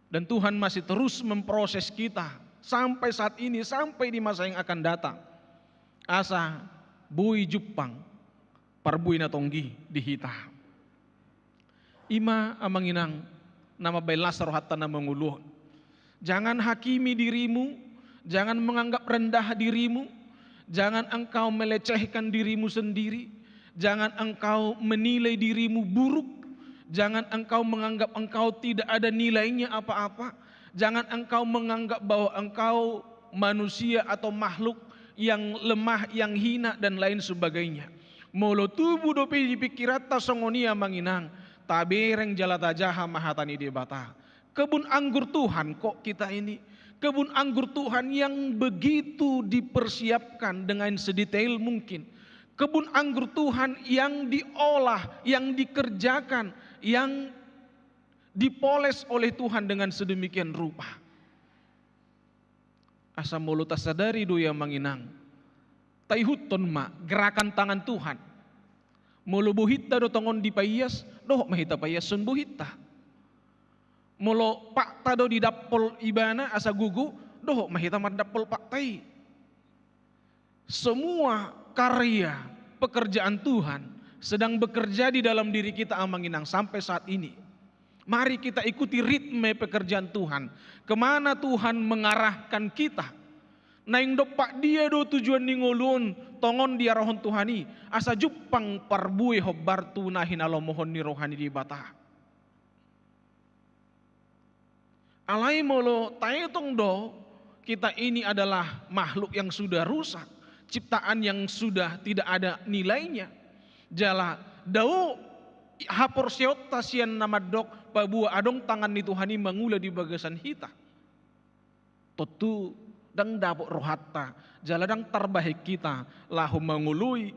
Dan Tuhan masih terus memproses kita sampai saat ini, sampai di masa yang akan datang. Asa boi jumpang parbue na tonggi di hita. I ma, Amang Inang, na mambahen las rohanta na mangolu on. Jangan hakimi dirimu, jangan menganggap rendah dirimu, jangan engkau melecehkan dirimu sendiri, jangan engkau menilai dirimu buruk, jangan engkau menganggap engkau tidak ada nilainya apa-apa, jangan engkau menganggap bahwa engkau manusia atau makhluk yang lemah, yang hina, dan lain sebagainya. Molo tubu dope di pingkiranta songon i, Amang Inang, tabereng jala tajaha ma hata ni Debata. Kebun anggur Tuhan kok kita ini. Kebun anggur Tuhan yang begitu dipersiapkan dengan sedetail mungkin. Kebun anggur Tuhan yang diolah, yang dikerjakan, yang dipoles oleh Tuhan dengan sedemikian rupa. Asa molo tasadari do i, Amang Inang, taihuthon ma gerakan tangan Tuhan. Molo bohinta do tongon dipaias, dohot ma hita paiashon bohinta. Molo pakta do didampol ibana asa gogo, dohot ma hita mandampol pakta i. Semua karya pekerjaan Tuhan sedang bekerja di dalam diri kita, Amang Inang, sampai saat ini. Mari kita ikuti ritme pekerjaan Tuhan. Kemana Tuhan mengarahkan kita? Naeng dompak dia do tujuan ni ngolu on tongon diarahon Tuhan i, asa jumpang parbue hombar tu na hinalomohon ni roha ni Debata. Alai molo taetong do, kita ini adalah makhluk yang sudah rusak, ciptaan yang sudah tidak ada nilainya. Jala dao haporseaonta sian na mandok paboa adong tangan ni Tuhan i mangula di bagasan hita. Tontu ndang dapot rohanta, jala ndang tarbahen hita laho mangoloi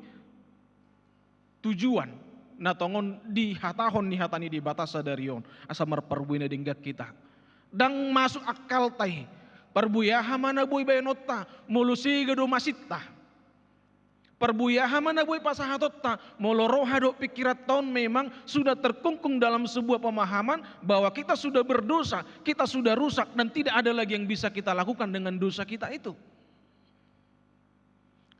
tujuan na tongon dihatahon ni hata ni Debata sadari on, asa marparbue na denggan hita. Ndang masuk akkalta i, parbue aha ma na boi baenonta, molo sega do masinta. Parbue aha ma na boi pasahatonta, molo roha dohot pingkiranta on memang sudah terkungkung dalam sebuah pemahaman bahwa kita sudah berdosa, kita sudah rusak, dan tidak ada lagi yang bisa kita lakukan dengan dosa kita itu.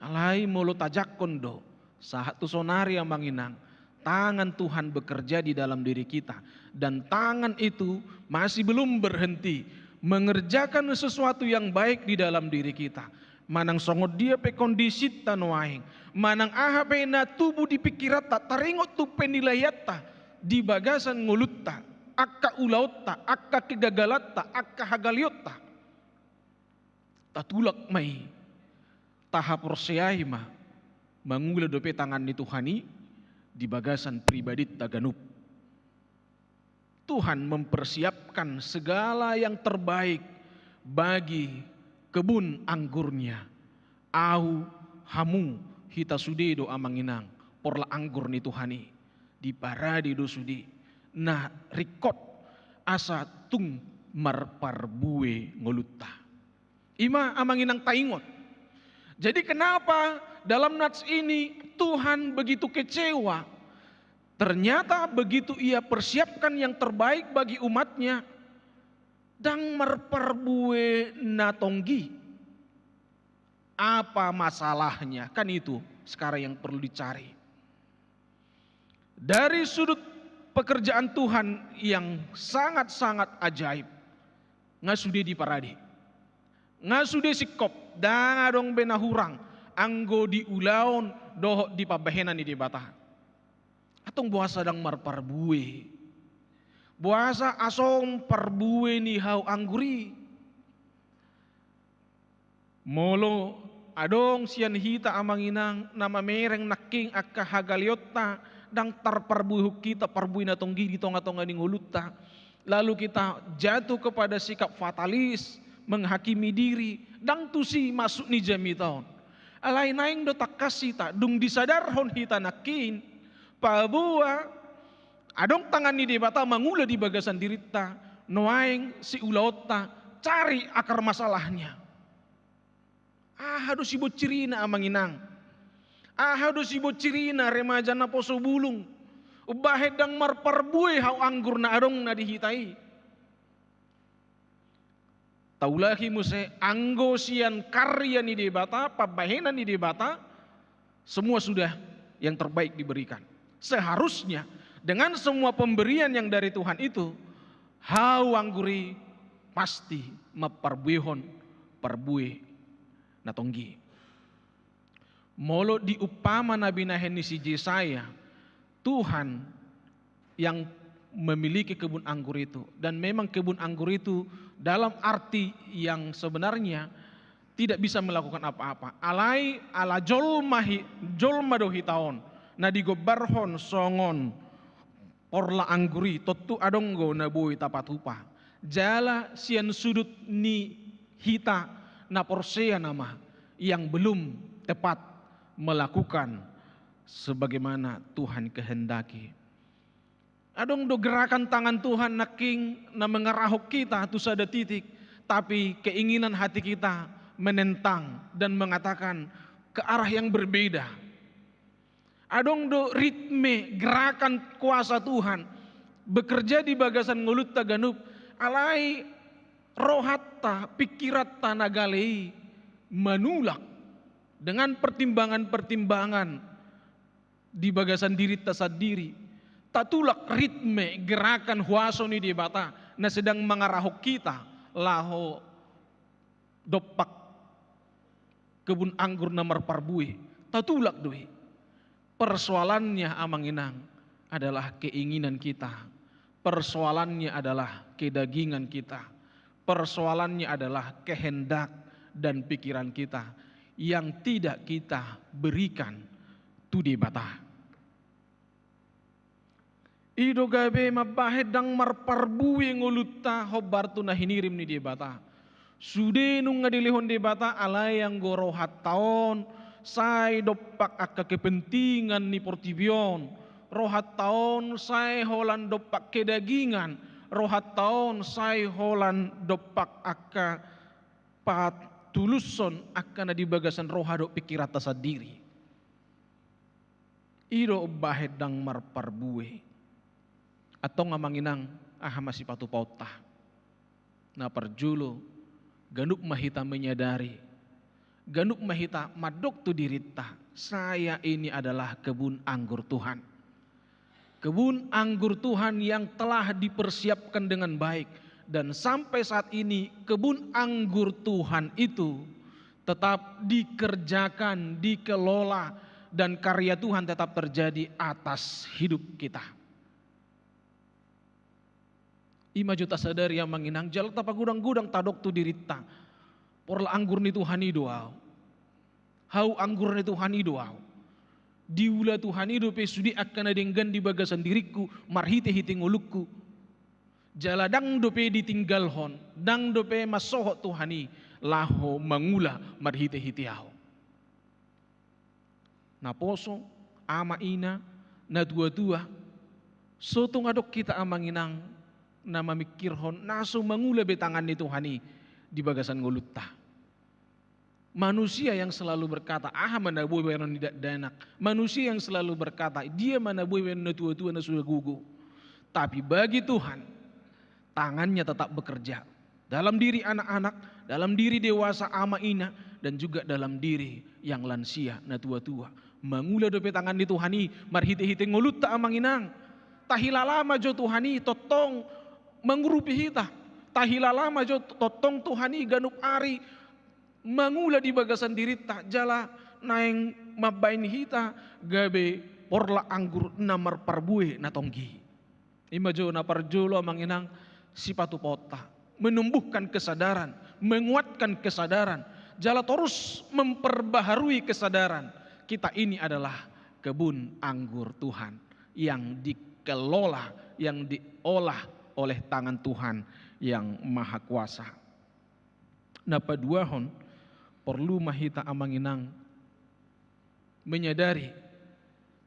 Alai molo tajangkon do, sahat tu sonari amang inang, tangan Tuhan bekerja di dalam diri kita, dan tangan itu masih belum berhenti mengerjakan sesuatu yang baik di dalam diri kita. Manang songon dia pe kondisinta nuaeng, manang aha pe na tubu di pingkiranta, taringot tu penilaianta di bagasan ngolunta, angka ulaonta, angka kegagalanta, angka hagalionta. Tatulak ma i, tahaporseai ma, mangula dope tangan ni Tuhan i di bagasan pribadinta ganup. Tuhan mempersiapkan segala yang terbaik bagi kebun anggurnya. Ahu, hamu, hita sude do amang inang, porlak anggur ni Tuhan i. Diparade do sude na ringkot asa tung marparbue ngolunta. I ma amang inang taingot. Jadi kenapa dalam nats ini Tuhan begitu kecewa? Ternyata begitu ia persiapkan yang terbaik bagi umatnya, ndang marparbue na tonggi. Apa masalahnya? Kan itu sekarang yang perlu dicari. Dari sudut pekerjaan Tuhan yang sangat-sangat ajaib, nga sude diparade. Nga sude singkop, ndang adong be na hurang, anggo di ulaon dohot di pambahenan ni Debata. Antong boasa ndang marparbue? Boasa asong parbue ni hau anggur i? Molo adong sian hita amang inang na mamereng nangkin angka hagalionta, ndang tarparbuehon hita parbue na tonggi di tonga-tonga ni ngolunta, lalu kita jatuh kepada sikap fatalis, menghakimi diri, ndang tusi maksud ni jamita on. Alai naeng do tangkas hita, dung disadarhon hita nangkin, paboa adong tangan ni Debata mangula di bagasan dirinta, nuaeng siulaonta, cari akar masalahnya. Aha do sibonsirina amang inang? Aha do sibonsirina remaja naposo bulung? Umbahen ndang marparbue hau anggur na adong na di hita i. Taulahi muse, anggo sian karya ni Debata, pambahenan ni Debata, semua sudah yang terbaik diberikan. Seharusnya dengan semua pemberian yang dari Tuhan itu, hau anggur i pasti mamparbuehon parbue na tonggi. Molo diumpama na binahen ni si Jesaya, Tuhan yang memiliki kebun anggur itu. Dan memang kebun anggur itu dalam arti yang sebenarnya tidak bisa melakukan apa-apa. Alai ala jolma hi-, jolma do hita on, na digombarhon songon porlak anggur i, tontu adong do na boi tapatupa. Jala sian sudut ni hita na porsea nama yang belum tepat melakukan sebagaimana Tuhan kehendaki. Adong do gerakan tangan Tuhan nangkin na mengarahon kita tu sada titik, tapi keinginan hati kita menentang dan mengatakan ke arah yang berbeda. Adong do ritme gerakan kuasa Tuhan bekerja di bagasan ngolunta ganup, alai rohanta, pingkiranta na gale i manulak dengan pertimbangan-pertimbangan di bagasan dirinta sandiri. Tatulak ritme gerakan huaso ni Debata na sedang mangarahon hita laho dompak kebun anggur na marparbue. Tatulak do i. Persoalannya, amang inang, adalah keinginan kita. Persoalannya adalah kedagingan kita. Persoalannya adalah kehendak dan pikiran kita yang tidak kita berikan tu Debata. I do gabe mambahen ndang marparbue ngolunta hombar tu na hinirim ni Debata. Sude nunga dilehon Debata, alai anggo rohanta on sai dompak angka kepentingan ni portibi on, rohanta on sai holan dompak kedagingan, rohanta on sai holan dompak angka patulushon angka na di bagasan roha dohot pingkiranta sandiri. I do umbahen ndang marparbue. Antong amang inang, aha ma sipatupaonta? Na parjolo, ganup ma hita menyadari, ganup ma hita mandok tu dirinta, saya ini adalah kebun anggur Tuhan. Kebun anggur Tuhan yang telah dipersiapkan dengan baik, dan sampai saat ini kebun anggur Tuhan itu tetap dikerjakan, dikelola, dan karya Tuhan tetap terjadi atas hidup kita. I ma jo tasadari amang inang, jala tapagodang-godang tadok tu dirinta. Porla anggur ni Tuhan i do ahu. Hau anggur ni Tuhan i do ahu. Diula Tuhan i dope sude angka na denggan di bagasan diringku marhite-hite ngolungku. Jala ndang dope ditinggalhon, ndang dope mansohot Tuhan i laho mangula marhite-hite ahu. Naposo, ama ina, natua-tua, so tung adong hita amang inang na mamingkirhon na so mangula be tangan ni Tuhan i di bagasan ngolunta. Manusia yang selalu berkata, aha ma na boi baenon ni dakdanak? Manusia yang selalu berkata, dia ma na boi baenon natua-tua na sudah gugu? Tapi bagi Tuhan, tangannya tetap bekerja dalam diri anak-anak, dalam diri dewasa ama ina, dan juga dalam diri yang lansia, natua-tua. Mangula dope tangan ni Tuhan i marhite-hite ngolunta amang inang. Tahilala ma jo Tuhan i tongtong mangurupi hita. Tahilala ma jo tongtong Tuhan i ganup ari mangula di bagasan dirinta, jala naeng mambahen hita gabe porlak anggur na marparbue na tonggi. I ma jo na parjolo amang inang sipatupaonta, menumbuhkan kesadaran, menguatkan kesadaran, jala torus memperbaharui kesadaran. Kita ini adalah kebun anggur Tuhan yang dikelola, yang diolah oleh tangan Tuhan yang Maha Kuasa. Na paduahon, porlu ma hita amang inang menyadari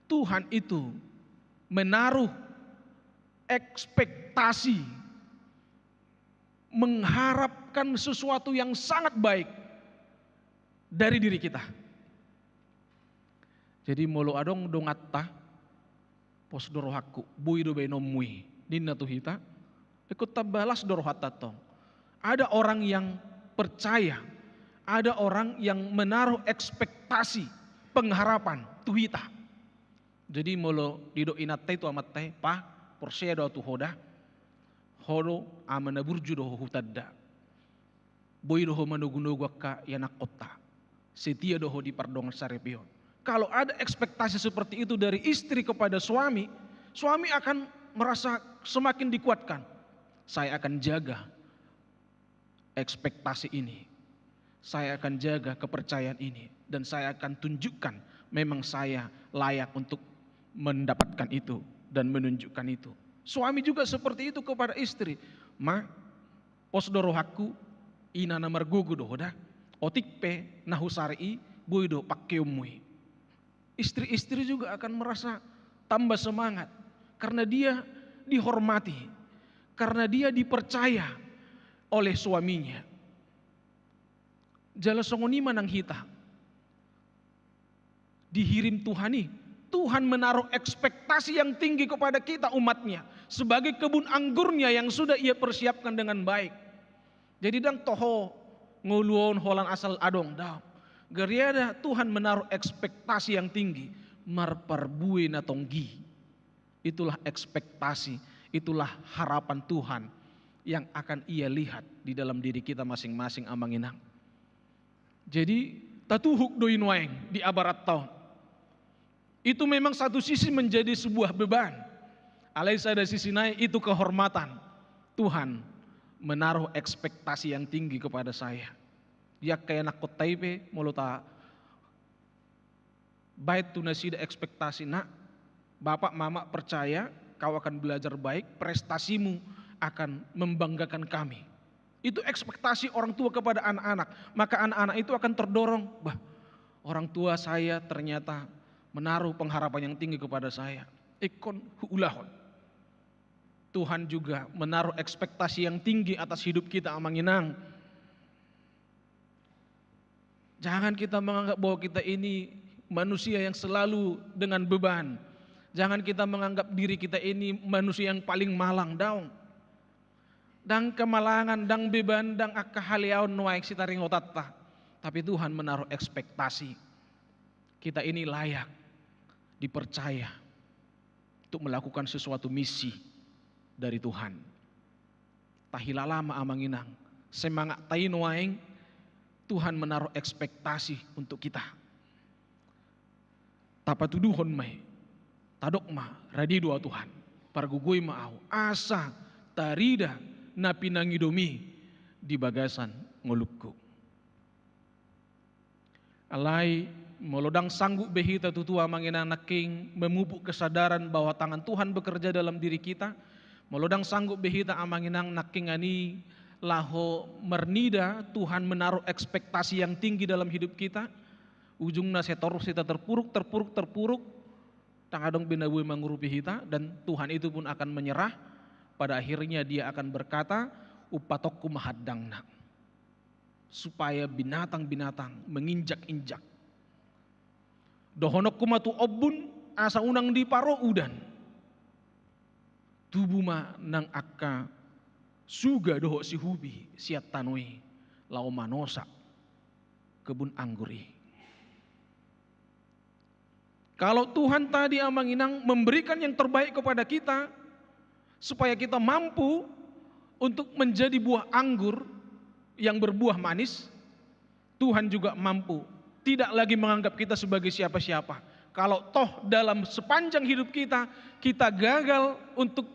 Tuhan itu menaruh ekspektasi, mengharapkan sesuatu yang sangat baik dari diri kita. Jadi molo adong donganta, pos do rohangku, boi do baenonmu i, ninna tu hita, ingkon tamba las do rohanta tong. Ada orang yang percaya, ada orang yang menaruh ekspektasi, pengharapan tu hita. Jadi molo didok inanta i tu amanta i, pa, porsea do ahu tu ho da, ho do ama na burju do ho hutanda. Boi do ho manogu-nogu angka ianakkonta. Setia do ho di pardongan saripeon. Kalau ada ekspektasi seperti itu dari istri kepada suami, suami akan merasa semakin dikuatkan. Saya akan jaga ekspektasi ini. Saya akan jaga kepercayaan ini. Dan saya akan tunjukkan memang saya layak untuk mendapatkan itu dan menunjukkan itu. Suami juga seperti itu kepada istri. Ma, pos do rohangku, ina na margogo do ho da. Otik pe na husarihon i, boi do pangkeonmu i. Istri-istri juga akan merasa tambah semangat karena dia dihormati, karena dia dipercaya oleh suaminya. Jala songon i ma nang hita. Dihirim Tuhan i. Tuhan menaruh ekspektasi yang tinggi kepada kita umatnya sebagai kebun anggurnya yang sudah ia persiapkan dengan baik. Jadi ndang toho ngolu on holan asal adong, daong. Gariada Tuhan menaruh ekspektasi yang tinggi, marparbue na tonggi. Itulah ekspektasi, itulah harapan Tuhan yang akan ia lihat di dalam diri kita masing-masing amang inang. Jadi tatuhuk do i nuaeng di abaranta on. Itu memang satu sisi menjadi sebuah beban. Alai sada sisi nai itu kehormatan. Tuhan menaruh ekspektasi yang tinggi kepada saya. Di angka ianakkonta i pe molo tabaen tu nasida ekspektasi, nak, bapak mama percaya Kau akan belajar baik, prestasimu akan membanggakan kami. Itu ekspektasi orang tua kepada anak-anak. Maka anak-anak itu akan terdorong, "Bah, orang tua saya ternyata menaruh pengharapan yang tinggi kepada saya. Ingkon huulahon." Tuhan juga menaruh ekspektasi yang tinggi atas hidup kita, Amang Inang. Jangan kita menganggap bahwa kita ini manusia yang selalu dengan beban. Jangan kita menganggap diri kita ini manusia yang paling malang, daong. Ndang kemalangan, ndang beban, ndang angka haleaon nuaeng sitaringotanta. Tapi Tuhan menaruh ekspektasi. Kita ini layak dipercaya untuk melakukan sesuatu misi dari Tuhan. Tahilala ma, Amang Inang, semangatta i nuaeng Tuhan menaruh ekspektasi untuk kita. Tapatuduhon ma i, tadok ma, rade do au Tuhan, pargogoi ma au, asa tarida na pinangidomi di bagasan ngolungku. Alai, molo ndang sanggup be hita tutu, Amang Inang, nangkin memupuk kesadaran bahwa tangan Tuhan bekerja dalam diri kita, molo ndang sanggup be hita, Amang Inang, nangkin ani laho marnida Tuhan menaruh ekspektasi yang tinggi dalam hidup kita, ujungna sai torus hita terpuruk, terpuruk, terpuruk, ndang adong be na boi mangurupi hita, dan Tuhan itu pun akan menyerah. Pada akhirnya Dia akan berkata, "Umpatongku ma handangna, supaya binatang-binatang menginjak-injak. Dohononku ma tu ombun, asa unang diparo udan. Tubu ma nang angka suga dohot sihubi sian tano i, laho manosak kebun anggur i." Kalau Tuhan tadi, Amang Inang, memberikan yang terbaik kepada kita, supaya kita mampu untuk menjadi buah anggur yang berbuah manis, Tuhan juga mampu tidak lagi menganggap kita sebagai siapa-siapa. Kalau toh dalam sepanjang hidup kita, kita gagal untuk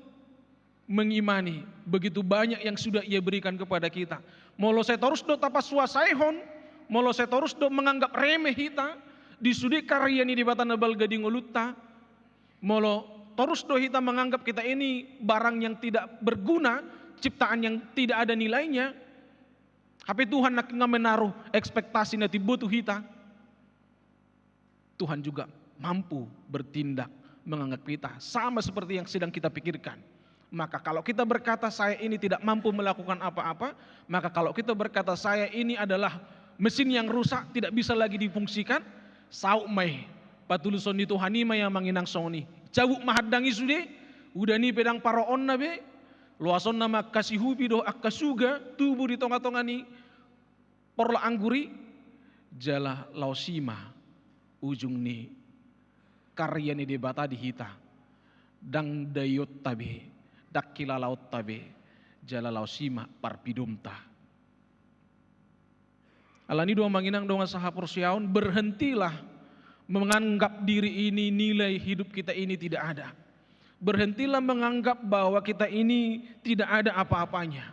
mengimani begitu banyak yang sudah Ia berikan kepada kita. Molo sai torus do tapasuasaihon, molo sai torus do menganggap remeh hita di sude karya ni Debata na balga di ngolunta, molo torus do hita menganggap kita ini barang yang tidak berguna, ciptaan yang tidak ada nilainya, hape Tuhan nangkin nga menaruh ekspektasi na timbo tu hita, Tuhan juga mampu bertindak menganggap kita sama seperti yang sedang kita pikirkan. Maka kalau kita berkata, "Saya ini tidak mampu melakukan apa-apa," maka kalau kita berkata, "Saya ini adalah mesin yang rusak, tidak bisa lagi difungsikan," saut ma i, patuluson ni Tuhan i ma i, Amang Inang, songon i. Cabut ma handang i sude, udan i pe ndang paroonna be, loasonna ma angka sihubi dohot angka suga tubu di tonga-tonga ni porlak anggur i, jala laos i ma ujung ni karya ni Debata di hita. Ndang daionta be, ndang hilalaonta be, jala laos i ma parpidomta. Alani do, Amang Inang dongan sahaporseaon, berhentilah menganggap diri ini, nilai hidup kita ini tidak ada. Berhentilah menganggap bahwa kita ini tidak ada apa-apanya.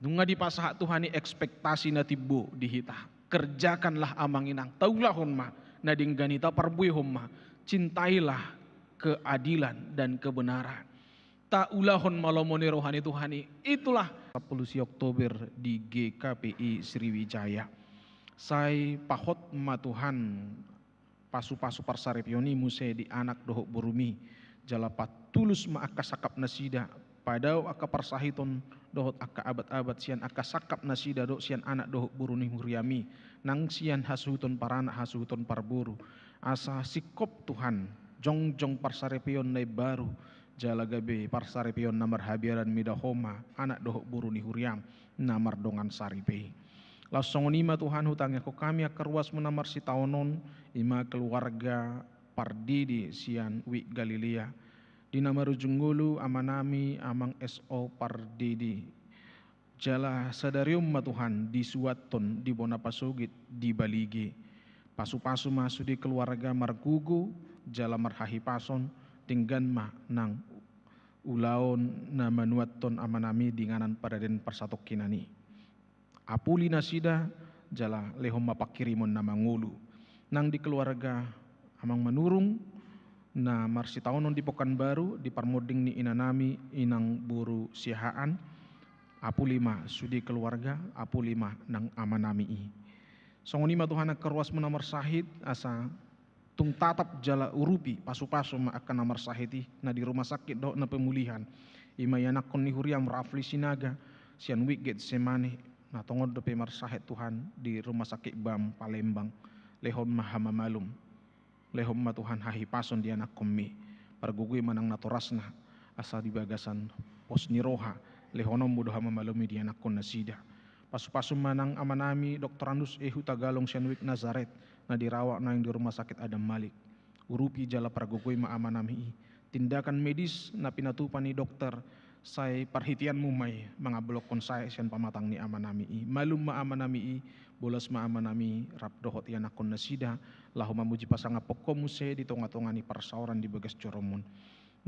Nunga dipasahat Tuhan i ekspektasi na timbo di hita. Kerjakanlah, Amang Inang, taulahon ma na denggan i, taparbuehon ma. Cintailah keadilan dan kebenaran. Taulahon ma lomo ni roha ni Tuhan i. Itulah. Sampulu sia Oktober di G K P I Sriwijaya. Sai pahot ma Tuhan pasu-pasu parsaripeon i muse di anak dohot borumi, jala patulus ma angka sangkap nasida, padao angka parsahiton dohot angka abat-abat sian angka sangkap nasida dohot sian anak dohot boru ni huriami, nang sian hasuhuton paranak hasuhuton parboru, asa singkop Tuhan jongjong parsaripeon na imbaru, jala gabe parsaripeon na marhabiaran mida Ho ma anak dohot boru ni huriam na mardongan saripe i. Laos songon i ma Tuhan hutangiangkon hami angka ruasmu na marsitaonon, i ma keluarga Pardede sian Wijk Galilea. Di na marujung ngolu amanami Amang S O Pardede. Jala sadari on ma Tuhan disuathon di bona pasogit di Balige. Pasu-pasu ma sude keluarga margogo jala marhahipason, denggan ma nang ulaon na manuathon amanami di inganan paradaton parsatongkinan i. Apuli nasida, jala lehon ma pangkirimon na mangolu. Nang di keluarga Amang Manurung, Na marsitaonon di Pekanbaru, di parmonding ni inanami, inang boru Siahaan, apuli ma sude keluarga, apuli ma nang amanami i. Songon i ma Tuhan angka ruasmu na marsahit, asa tung tatap jala urupi, pasupasu ma angka na marsahit i, na di rumah sakit dohot na pemulihan. I ma ianakkon ni huriam Rafli Sinaga, sian Wik Getsemani, na tongon dope marsahit Tuhan di rumah sakit BAM Palembang. Lehon ma hamamalum. Lehon ma Tuhan hahipason di ianakkonmi. Pargogoi ma nang natorasna, asa di bagasan pos ni roha, lehononmu do hamamalumi di ianakkon nasida. Pasupasu ma nang amanami, Doktor Andus E Hutagalung sian Wik Nazaret, na dirawat naeng di rumah sakit Adam Malik. Urupi jala pargogoi ma amanami i. Tindakan medis na pinatupa ni dokter, sai parhiteanmu ma i mangabolokkon sae sian pamatang ni amanami i. Malum ma amanami i, bolas ma amanami i, rap dohot ianakkon nasida, laho mamuji pasangap ho muse di tonga-tonga ni parsaoran di bagas joroonmu.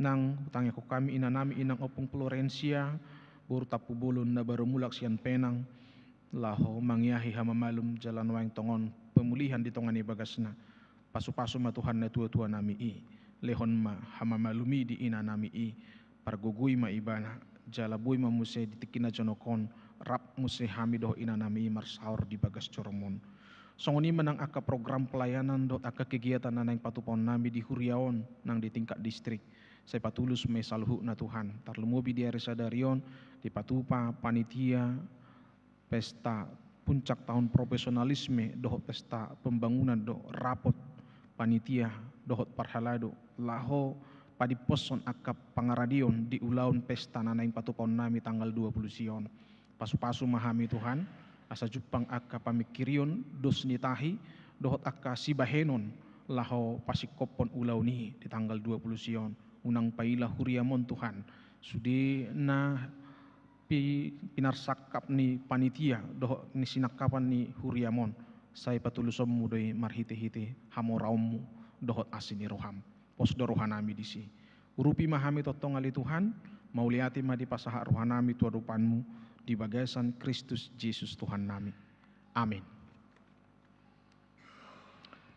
Nang hutangiangkon hami inanami, inang Ompung Florencia, boru Tampubolon na baru mulak sian Penang, laho mangiahi hamamalum jala nuaeng tongon pemulihan di tonga ni bagasna. Pasupasu ma Tuhan natua-tuanami i, lehon ma hamamalumi di inanami i, pargogoi ma ibana, jala boi ma muse di tingki na jonok on, rap muse hami dohot inanami i marsaor di bagas joroonmu. Songon i ma nang angka program pelayanan dohot angka kegiatan na naeng patupaonnami di huria on nang di tingkat distrik. Sai patulus ma i saluhutna Tuhan, tarlumobi di ari sadari on, dipatupa panitia pesta puncak tahun profesionalisme dohot pesta pembangunan dohot rapot panitia dohot parhalado, laho padimposhon angka pangaradion di ulaon pesta na naeng patupaonnami tanggal dua puluh sia on. Pasupasu ma hami Tuhan, asa jumpang angka pamingkirion, dos ni tahi, dohot angka sibahenon, laho pasingkophon ulaon i di tanggal dua puluh sia on. Unang paila huriam on Tuhan, sude na pi-, pinarsangkap ni panitia, dohot ni sinangkapan ni huriam on, sai patulusonmu do i marhite-hite hamoraonmu, dohot asi ni roham. Pos do rohanami disi. Urupi ma hami tongtong ale Tuhan, mauliate ma dipasahat rohanami tu adopanmu, di bagasan Kristus Jesus Tuhannami. Amin.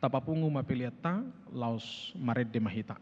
Tapapungu ma peleanta, laos marende ma hita.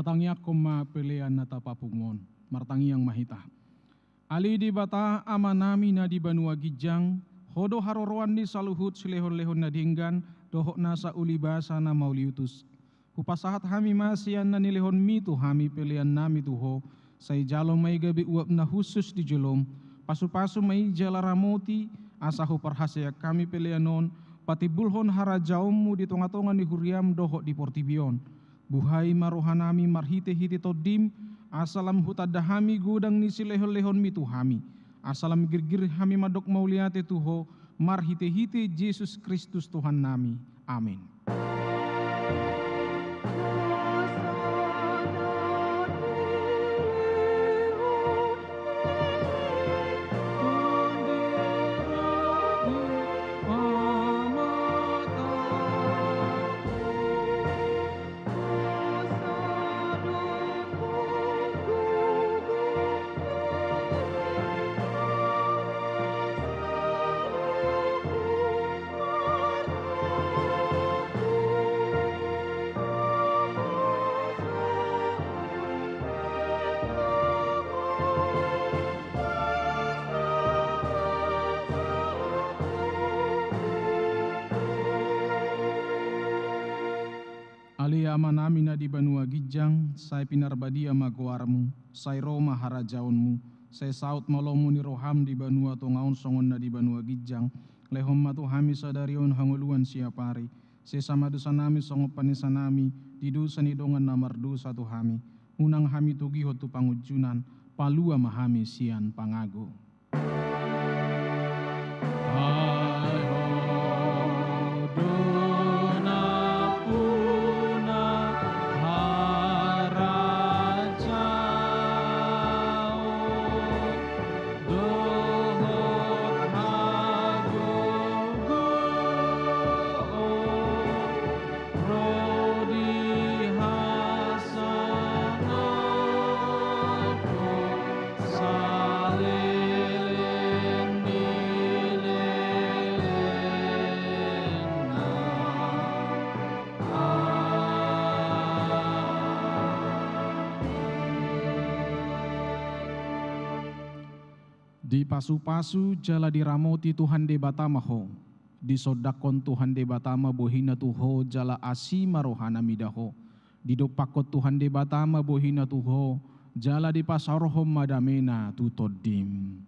Tatangiangkon ma pelean na tapapungu on. Martangiang ma hita. Ale Debata Amanami na di banua ginjang, Ho do haroroan ni saluhut silehonlehon na denggan dohot nasa ulibasa na mauliutus. Hupasahat hami ma sian na nilehonMi tu hami peleannami tu Ho, sai jalo ma i gabe uap na hushus di joloM. Pasupasu ma i jala ramoti, asa huparhaseang hami pelean on patimbulhon harajaonMu di tongatonga ni huriaM dohot di portibi on. Buhai ma rohanami marhitehite TondiM, asa lam hutanda hami godang ni silehonlehonMi tu hami, asa lam girgir hami mandok mauliate tu Ho, marhitehite Jesus Kristus Tuhannami. Amen. Ale Amanami na di banua ginjang, sai pinarbadia ma goarMu, sai ro ma harajaonMu, sai saut ma lomo ni rohaM di banua tonga on songon na di banua ginjang. Lehon ma tu hami sadari on hangoluan siapari. Sesa ma dosanami songon panesanami di dosa ni dongan na mardosa tu hami. Unang hami togihon tu pangunjunan, palua ma hami sian pangago. Ai Ho do nampuna harajaon dohot hagogoon ro di hasangapon saleleng ni lelengna. Amen. Dipasupasu jala diramoti Tuhan Debata ma ho. Disondangkon Tuhan Debata ma bohina tu ho jala asi ma rohana mida ho. Didompakkon Tuhan Debata ma bohina tu ho jala dipasaorhon ma damena tu tondim.